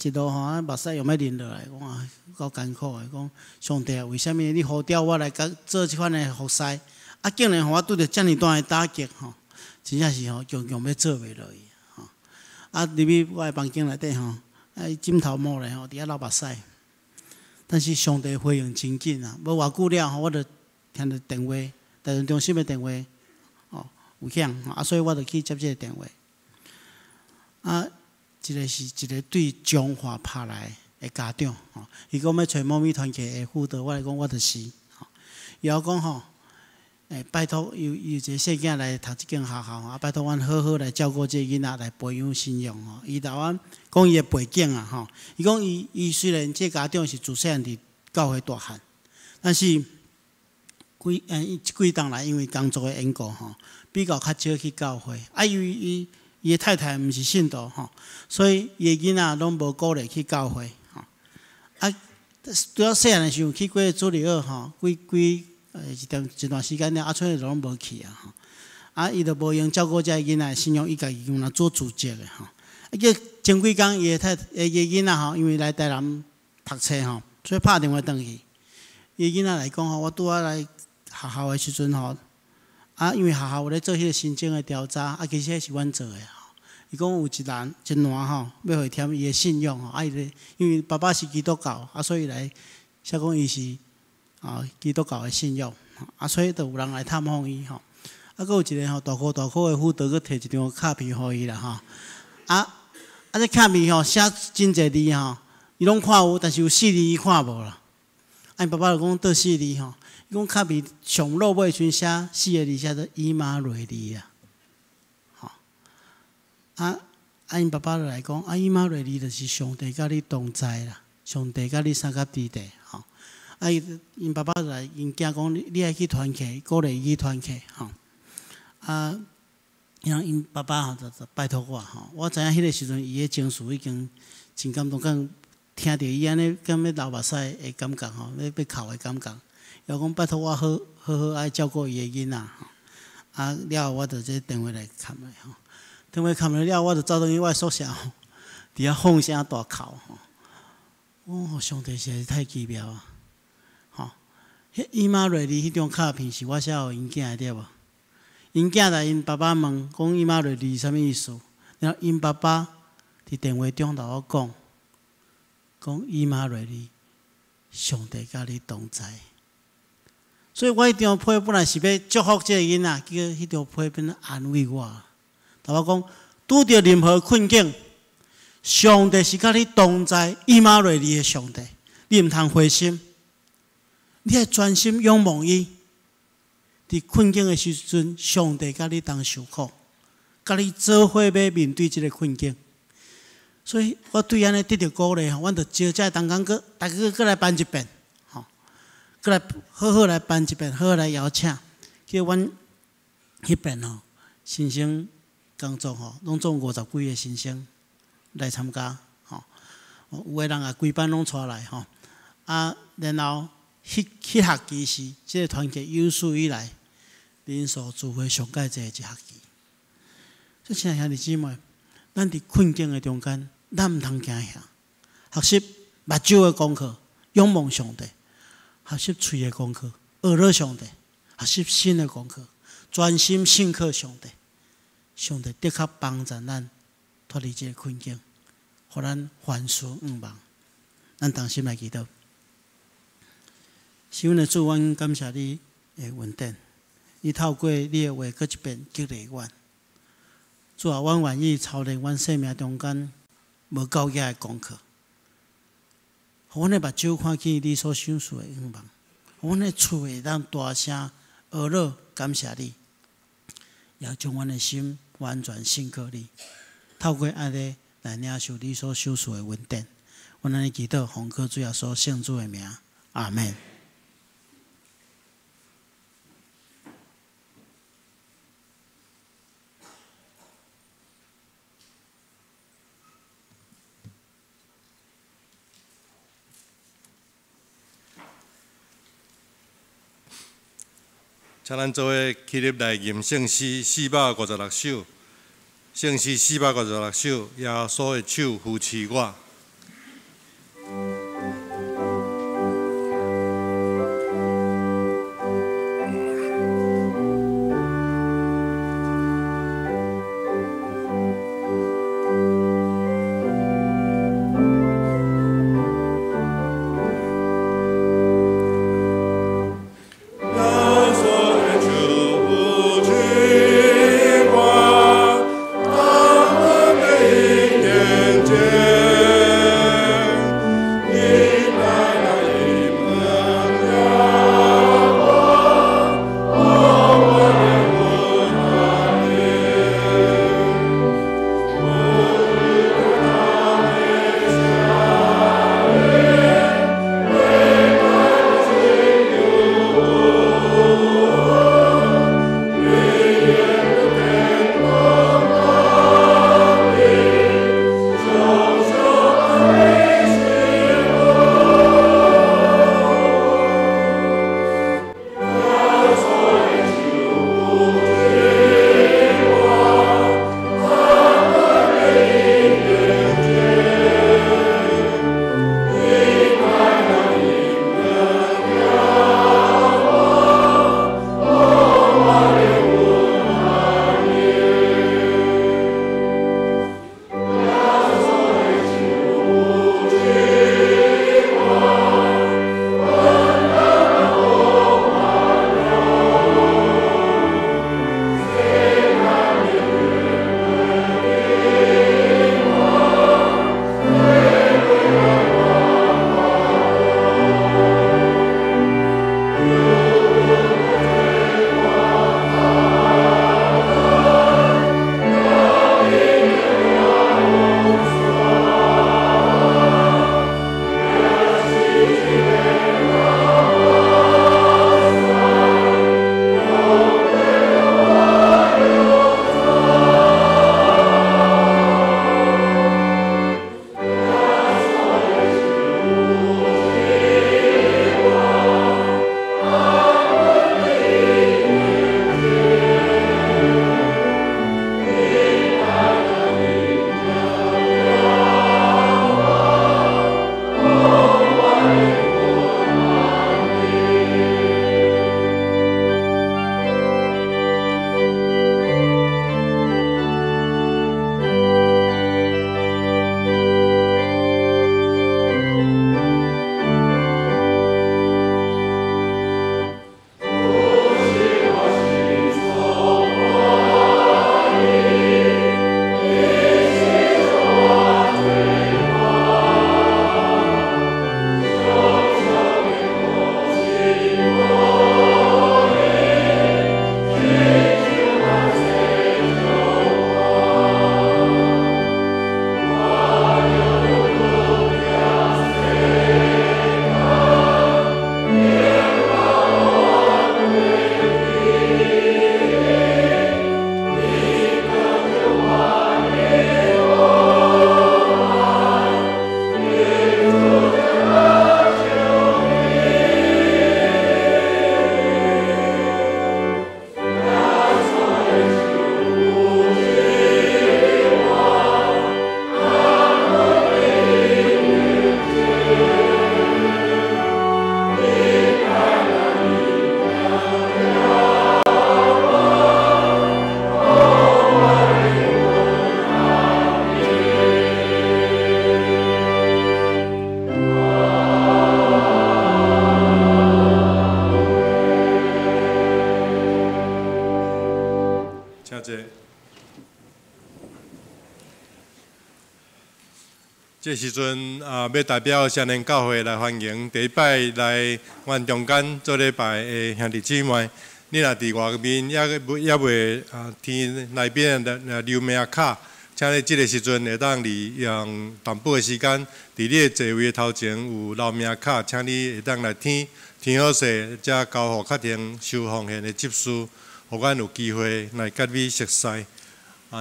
一路吼啊，目屎用欲淋落來，講啊夠艱苦的，講上帝啊，為啥物你呼召我來共做這款的服侍，啊，竟然予我拄著遮爾大的打擊吼，真正是吼強強欲做袂落去吼。啊，入去我的房間內底吼，啊，枕頭毛咧吼，佇遐流目屎。但是上帝回應真緊啊，無偌久了吼，我就聽著電話，台中中心的電話，哦，有響，啊，所以我就去接這個電話。啊，一个是一个對彰化拍來的家長，吼，伊講欲揣某物團契的輔導，我來講我就是，吼，伊猶講吼，欸，拜託，有有一个細囝來讀這間學校，啊，拜託阮好好來照顧這个囡仔，來培養信仰吼。伊台灣講伊的背景啊，吼，伊講伊伊雖然這家長是自細漢佇教會大漢，但是幾這幾冬來因為工作的緣故吼，比較較少去教會。啊，因為伊伊的太太毋是信徒吼，所以伊的囡仔攏無鼓勵去教會吼。啊，拄仔細漢的時陣去過主日學吼，幾幾一段時間了，啊，出就攏無去啊吼。啊，伊就無閒照顧這个囡仔信仰，伊家己敢若做主責的吼。啊，結前幾工伊的太伊的囡仔吼，因為來台南讀冊吼，所以拍電話轉去。伊囡仔來講吼，我拄仔來學校的時陣吼，啊，因為學校有咧做彼個申請的調查，啊，其實彼是阮做的吼。伊講有一人一男吼，欲予伊添伊的信仰吼，啊，伊咧因為爸爸是基督教，啊，所以來寫講伊是啊基督教的信仰，啊，所以就有人來探訪伊吼。啊，閣有一个吼大箍大箍的輔導，閣提一張卡片予伊啦吼。啊啊，這卡片吼寫真濟字吼，伊攏看有，但是有四字伊看無啦。啊，𪜶爸爸就講佗四字吼，伊講卡片上落尾時陣寫四个字，寫做以馬內利啊。吼，啊啊，𪜶爸爸就來講，啊，以馬內利就是上帝佮你同在啦，上帝佮你相佮佇咧吼。啊，伊𪜶爸爸就來𪜶囝講，你你愛去團契，鼓勵伊去團契吼。啊，然後𪜶爸爸吼就拜託我吼，我知影彼个時陣伊的情緒已經真感動，敢聽著伊按呢敢欲流目屎的感覺吼，欲欲哭的感覺。伊講拜託我好好好愛照顧伊的囡仔吼。啊，了後我就這電話來崁來吼，電話崁來了後，我就走轉去我的宿舍吼，佇遐放聲大哭吼。哦，上帝實在是太奇妙啊！吼，彼以馬內利彼張卡片是我寫予𪜶囝的對無？𪜶囝來𪜶爸爸問講以馬內利是啥物意思？然後𪜶爸爸佇電話中共我講，講以馬內利，上帝佮你同在。所以我彼張批本來是欲祝福這个囡仔，結果彼張批變安慰我。共我講，拄著任何困境，上帝是佮你同在，以馬內利的上帝，你毋通灰心，你愛專心仰望伊。佇困境的時陣，上帝佮你同受苦，佮你做伙欲面對這个困境。所以我對按呢得著鼓勵吼，阮就招遮同工閣，逐家閣來辦一遍，吼，閣來好好來辦一遍，好好來邀請。叫阮彼遍吼，新生工作吼，攏總五十幾个新生來參加，吼，有的人也規班攏帶來吼，啊，然後彼彼學期是這个團契有史以來人數聚會上蓋濟的一學期。所以，親愛兄弟姊妹，咱佇困境的中間，咱毋通驚嚇，學習目睭的功課，仰望上帝；學習喙的功課，學了上帝；學習心的功課，專心信靠上帝。上帝的確幫助咱脫離這个困境，予咱凡事向望。咱同心來祈禱。是阮的主，阮感謝你的恩典，你透過你的話，閣一遍激勵阮。主啊，阮願意操練阮生命中間無夠額的功課，予阮的目睭看見你所賞賜的向望，予阮的喙會當大聲呵咾感謝你。也將阮的心完全信靠你，透過按呢來領受你所賞賜的恩典。阮按呢祈禱，奉靠主耶穌聖子的名，阿門。請咱做伙起立來吟聖詩456首，聖詩456首，耶穌的手扶持我。這時陣啊，欲代表雙連教會來歡迎第一擺來阮中間做禮拜的兄弟姊妹，你若佇外面猶未填內邊的留名卡，請你這个時陣會當利用淡薄的時間，佇你的座位頭前有留名卡，請你會當來填，填好勢，才交予較定收奉獻的執事，予阮有機會來佮你熟似。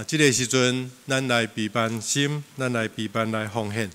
這个時陣，咱來備辦心，咱來備辦來奉獻。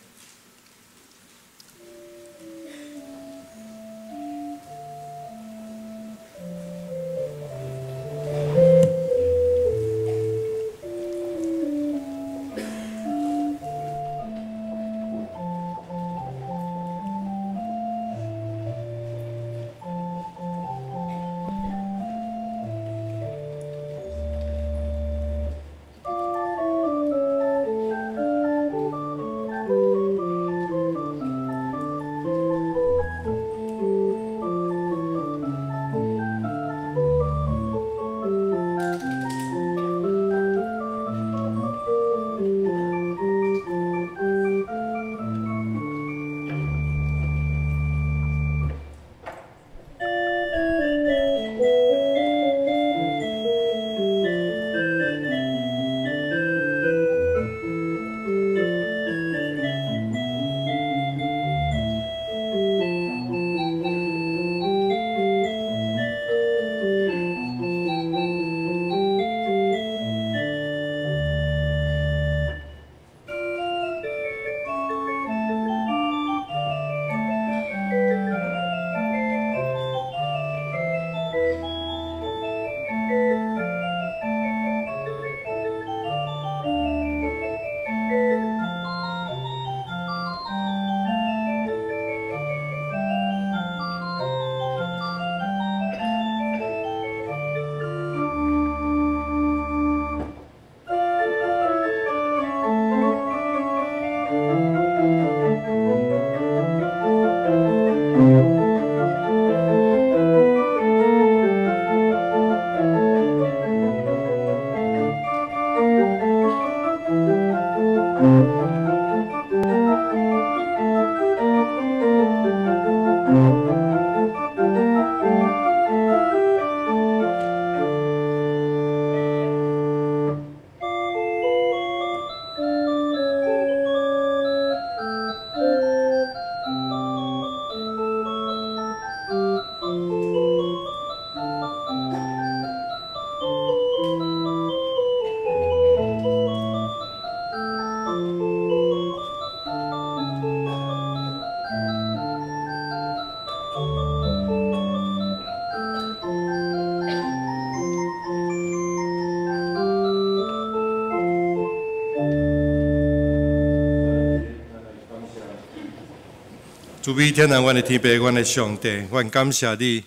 慈悲天父，阮的天父，阮的上帝，阮感謝你，予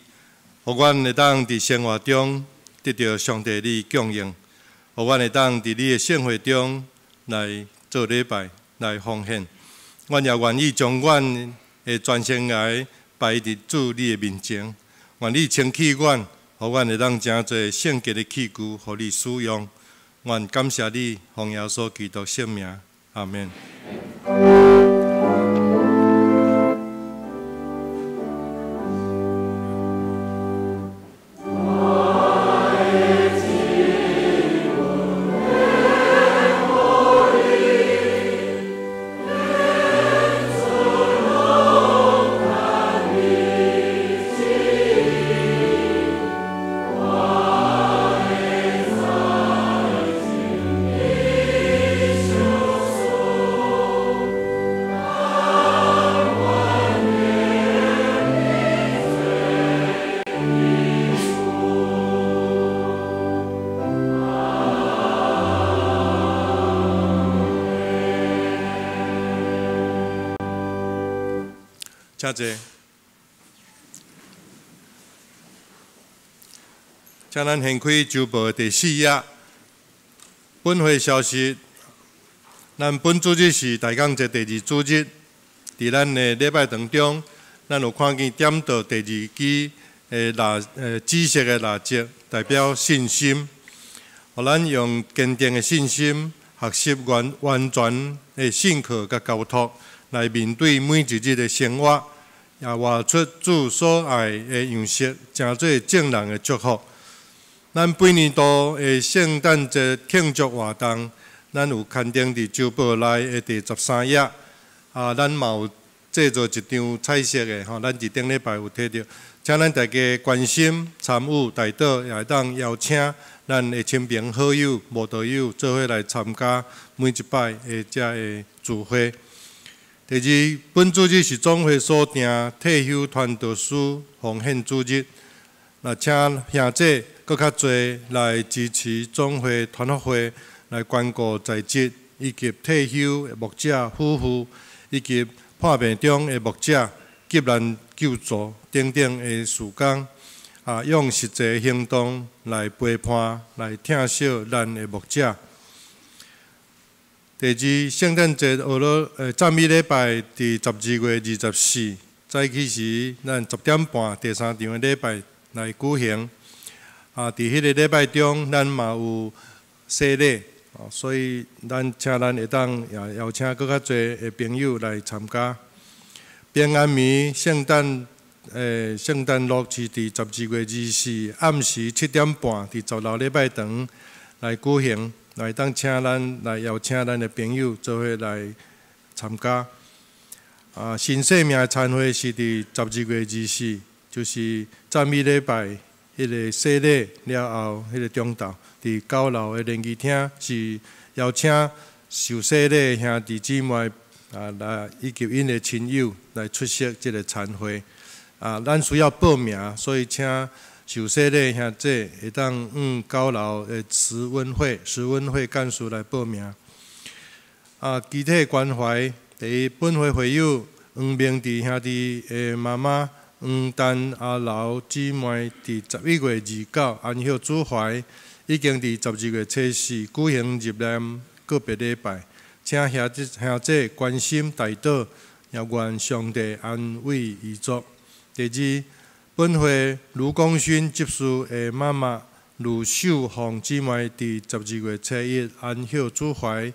阮會當佇生活中得著上帝你供應，予阮會當佇你的聖會中來做禮拜、來奉獻。阮也願意將阮的全生涯擺佇主你的面前，願你清氣阮，予阮會當成做聖潔的器具，予你使用。阮感謝你，奉耶穌基督聖名，阿們。請坐。請咱掀開週報第四頁。本會消息，咱本主日是大講節第二主日。佇咱的禮拜堂中，咱有看見點著第二支的紫色的蠟燭，代表信心。予咱用堅定的信心，學習完全的信靠佮交託，來面對每一日的生活，也活出主所愛的樣式，成做眾人的祝福。咱本年度的聖誕節慶祝活動，咱有刊登佇週報內的第13頁。啊，咱嘛有製作一張彩色的吼，咱佇頂禮拜有提著，請咱大家關心參與代禱，也會當邀請咱的親朋好友、慕道友做伙來參加每一擺的遮个聚會。第二，本主日是總會所訂退休傳道師奉獻主日，那請兄弟閣較濟來支持總會團福會來關顧在職以及退休的牧者夫婦，以及破病中的牧者、急難救助等等的事工，啊，用實際行動來陪伴、來疼惜咱的牧者。第二，聖誕節學了讚美禮拜，佇12月24，早起時咱10點半第三場的禮拜來舉行。啊，佇彼个禮拜中，咱嘛有洗禮，所以咱請咱會當也邀請閣較濟的朋友來參加。平安暝聖誕聖誕樂是佇12月24暗時7點半，佇10樓禮拜堂來舉行。來當請咱來邀請咱的朋友做伙來參加。啊，新生命的餐會是佇十二月二四，就是讚美禮拜彼个洗禮了後，彼个中晝，佇9樓的聯誼廳是邀請受洗禮的兄弟姊妹啊來以及𪜶的親友來出席這个餐會。啊，咱需要報名，所以請受洗禮兄弟會當向9樓的慈恩會幹事來報名。啊，肢體關懷，第一，本會會友黃明志兄弟的媽媽黃丹阿劉姊妹，佇11月29安息主懷，已經佇12月初四舉行入殮告別禮拜，請兄弟兄姊關心代禱，也願上帝安慰遺族。第二，本會盧功勳執事的媽媽盧秀鳳姊妹，佇12月初一安息主懷，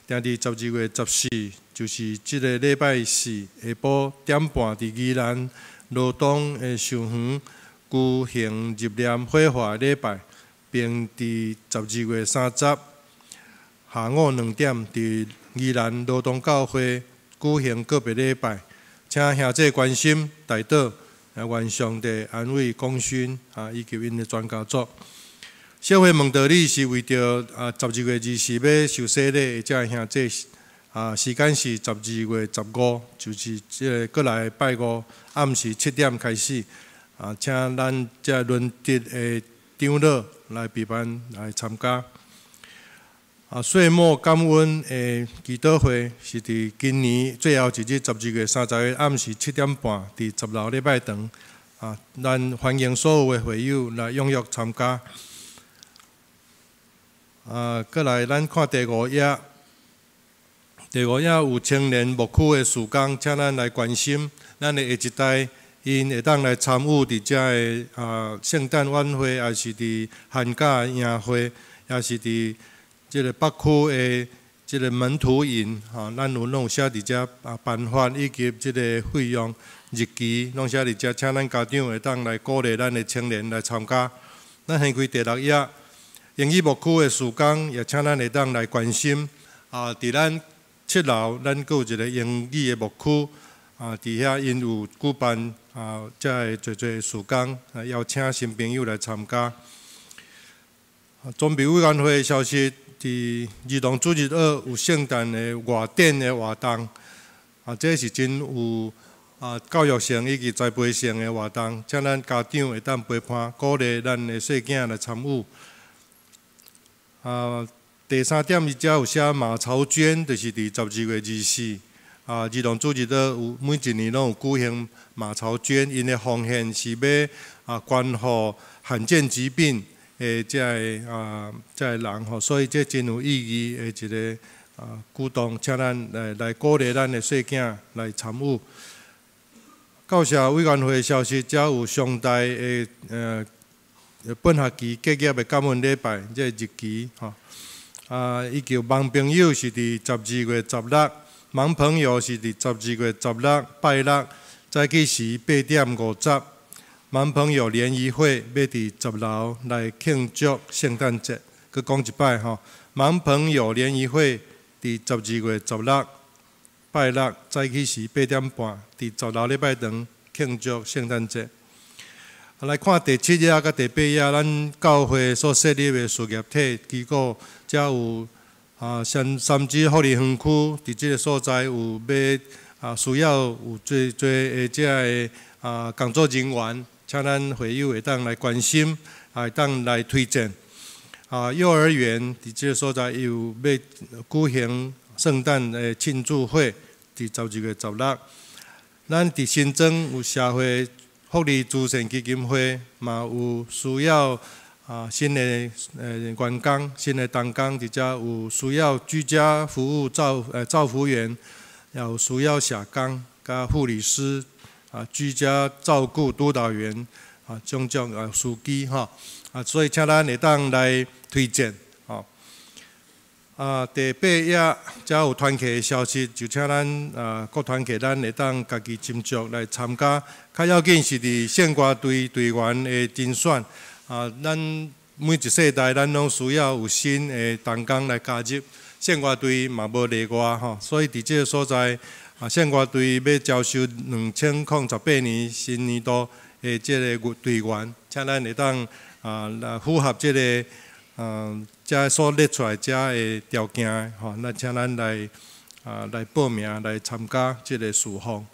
定佇12月14，就是這个禮拜四下晡點半，佇宜蘭羅東的壽園舉行入殮火化禮拜，並佇12月30下午2點，佇宜蘭羅東教會舉行告別禮拜，請兄弟關心代禱。願上帝安慰功勳啊，以及𪜶的全家族。小會蒙德利是為著啊十二月二十欲受洗禮的遮兄弟啊，時間是12月15，就是這个過來拜五暗時7點開始啊，請咱遮輪值的長老來陪伴來參加。啊，歲末感恩的祈禱會是佇今年最後一日，12月30日暗時7點半，佇10樓禮拜堂。啊，咱歡迎所有的會友來踴躍參加。啊，過來咱看第五頁，第五頁有青年牧區的事工，請咱來關心咱的下一代，𪜶會當來參與佇遮个啊聖誕晚會，抑是佇寒假營會，抑是佇這个北區的這个門徒營，吼，咱有攏有寫佇遮啊，辦法以及這个費用日期，攏寫佇遮，請咱家長會當來鼓勵咱的青年來參加。咱掀開第六頁，英語牧區的事工，也請咱會當來關心。啊，佇咱7樓，咱閣有一个英語的牧區，啊，佇遐𪜶有舉辦啊，遮个濟濟事工，啊，邀請新朋友來參加。裝備委員會的消息。佇兒童主日學有聖誕的外展的活動，啊，這是真有啊教育性以及栽培性的活動，請咱家長會當陪伴鼓勵咱的細囝來參與。啊，第三點伊遮有寫馬槽捐，就是佇12月24，啊，兒童主日學有每一年攏有舉行馬槽捐，𪜶的奉獻是欲啊關護罕見疾病的遮个啊，遮个人吼，所以這真有意義的一个啊舉動，請咱來鼓勵咱的細囝來參與。教社委員會消息，遮有上大的本學期結業的感恩禮拜，這个日期吼。啊，以及盲朋友是佇十二月十六，盲朋友是佇十二月十六拜六早起時8點50。盲朋友联谊会欲伫十楼来庆祝圣诞节，阁讲一摆吼，盲朋友联谊会伫12月16拜六早起时8点半，伫十楼礼拜堂庆祝圣诞节。来看第七页佮第八页，咱教会所设立的事业体机构，遮有三三芝福利园区，伫这个所在有欲需要有济济的这个工作人员，请咱会友会当来关心，会当来推荐。幼儿园伫这个所在有欲举行圣诞的庆祝会，伫12月16。咱伫新庄有社会福利慈善基金会，嘛有需要新的员工、新的同工，伫遮有需要居家服务照服员，也有需要社工、佮护理师、居家照顾督导员种种司机吼，所以请咱会当来推荐吼。第八页遮有团契的消息，就请咱各团契咱会当家己斟酌来参加。较要紧是伫圣歌队队员的甄选，咱每一世代咱拢需要有新的同工来加入，圣歌队嘛无例外吼，所以伫这个所在，圣歌队欲招收2018年新年度的这个队员，请咱会当来符合这个遮所列出来遮的条件吼，那请咱来报名来参加这个事奉。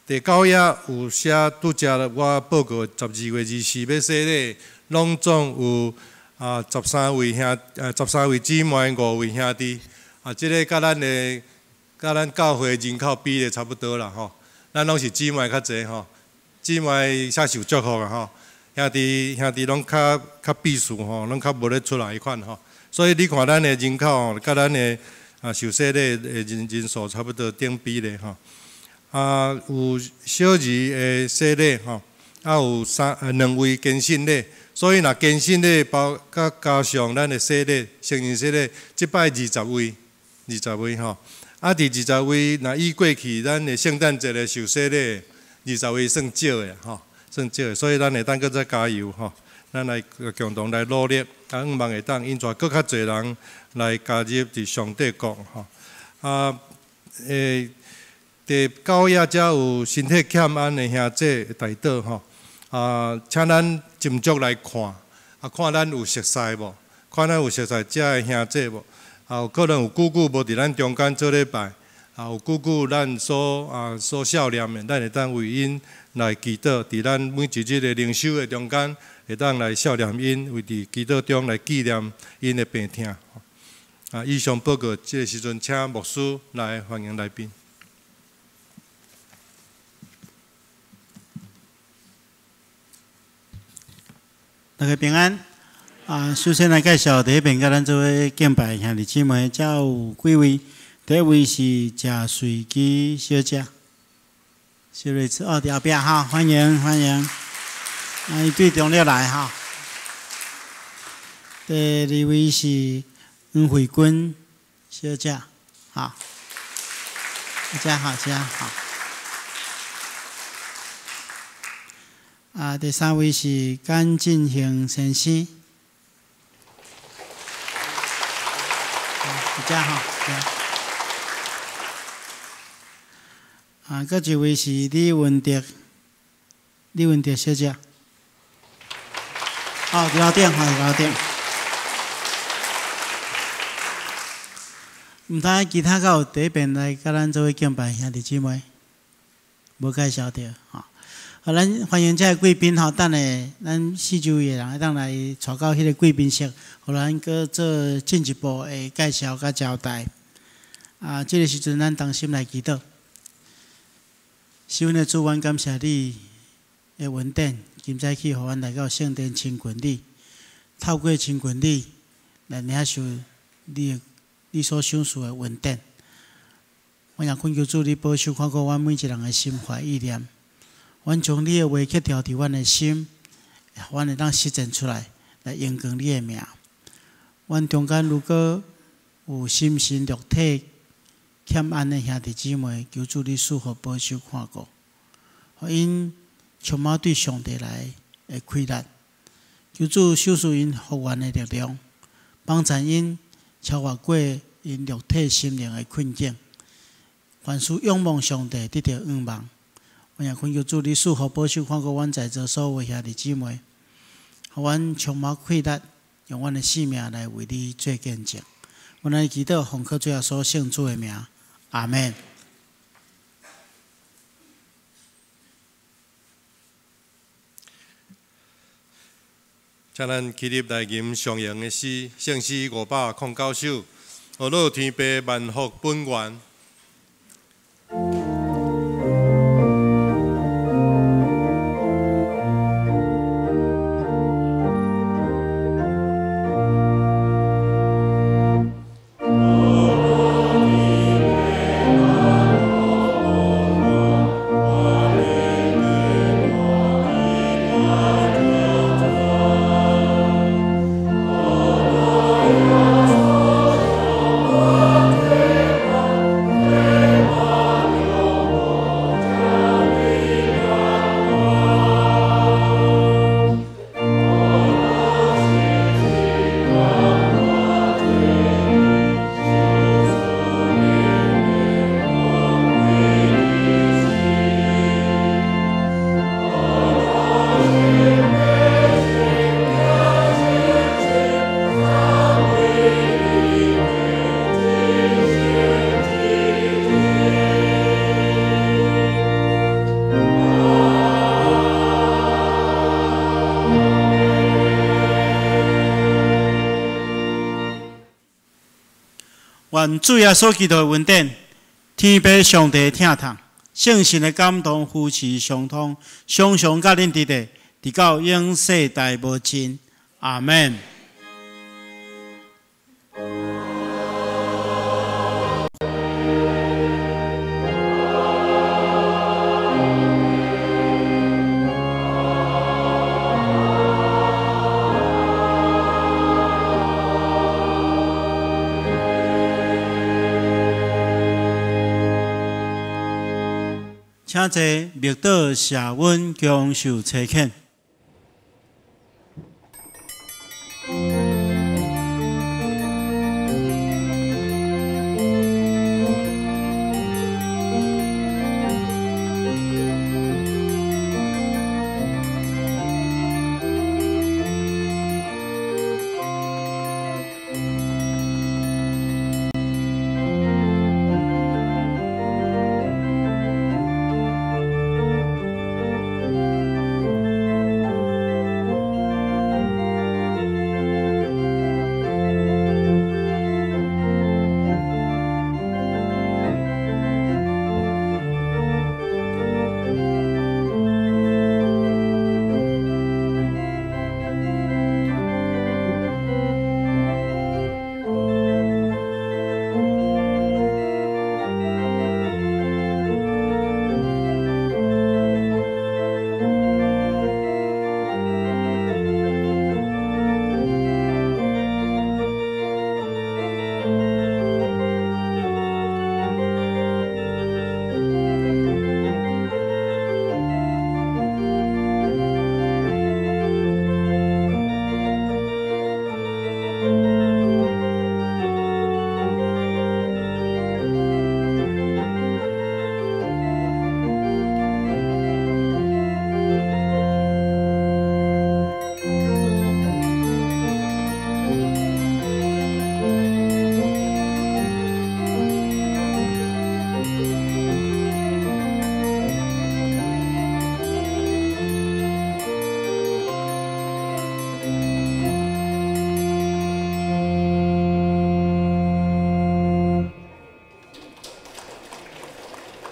第九页有写拄才我报告12月24欲洗礼，拢总有13位姊妹，5位兄弟。这个佮咱教会人口比例差不多啦吼。咱拢是姊妹较济吼，姊妹才受祝福啊吼。兄弟拢较避暑吼，拢较无咧出来彼款吼。所以你看咱的人口吼，佮咱的受洗礼的人数差不多等比例吼。有小儿的洗礼吼，有两位坚信礼，所以若坚信礼包佮加上咱的洗礼，成人洗礼，这摆二十位，二十位吼。伫二十位，若以过去咱的圣诞节的受洗礼，二十位算少的吼，算少的，所以咱会当阁再加油吼，咱来共同来努力，向望会当引带阁较济人来加入伫上帝国吼。第九页遮有身体欠安的兄弟代祷吼，请咱斟酌来看，看咱有熟似无？看咱有熟似遮的兄弟无？有可能有久久无伫咱中间做礼拜，有久久咱所孝念的，咱会当为𪜶来祈祷，伫咱每一日的灵修的中间，会当来孝念𪜶，为伫祈祷中来纪念𪜶的病痛。以上报告，这个时阵请牧师来欢迎来宾。大家平安。首先来介绍，伫彼边佮咱做伙敬拜的兄弟姊妹，遮有几位？第一位是谢瑞基小姐，小瑞姊哦，伫后壁哈，欢迎欢迎。伊对中坜来哈。第二位是黄慧君小姐，哈，遮好，遮好。第三位是甘进兴先生。遮吼，阁一位是李文德，李文德小姐。哦，伫楼顶，吼，伫楼顶。毋知其他阁有伫彼边来佮咱做伙敬拜兄弟姊妹，无介绍著吼。好，咱欢迎这个贵宾吼，等下咱四周围的人会当来带到彼个贵宾室，予咱阁做进一步的介绍佮交代。这个时阵咱同心来祈祷。是阮的主，阮感谢你的恩典，今早起予阮来到圣殿亲近你，透过亲近你来领受你所赏赐的恩典。我也恳求主，你保守看顾阮每一个人的心怀意念。阮将你的话刻牢伫阮的心，阮会当实践出来，来荣光你的名。阮中间如果有心神肉体欠安的兄弟姊妹，求主你赐福保守看顾，予𪜶充满对上帝来的氣力。求主賞賜𪜶復原的力量，幫助𪜶超越過𪜶肉體心靈的困境。凡事仰望上帝，得著仰望。我也懇求主，你賜福保守看顧阮在座所有兄弟姊妹，予阮充滿氣力，用阮的性命來為你做見證。阮來祈禱，奉靠主耶穌聖子的名，阿門。請咱起立來吟上揚的詩，聖詩509首，呵咾天父萬福本源。願主耶穌基督的恩典、天父上帝的疼痛、聖神的感動、扶持、相通，常常佮恁佇咧，直到永世代無盡。阿門。請坐，默禱謝恩，享受差遣。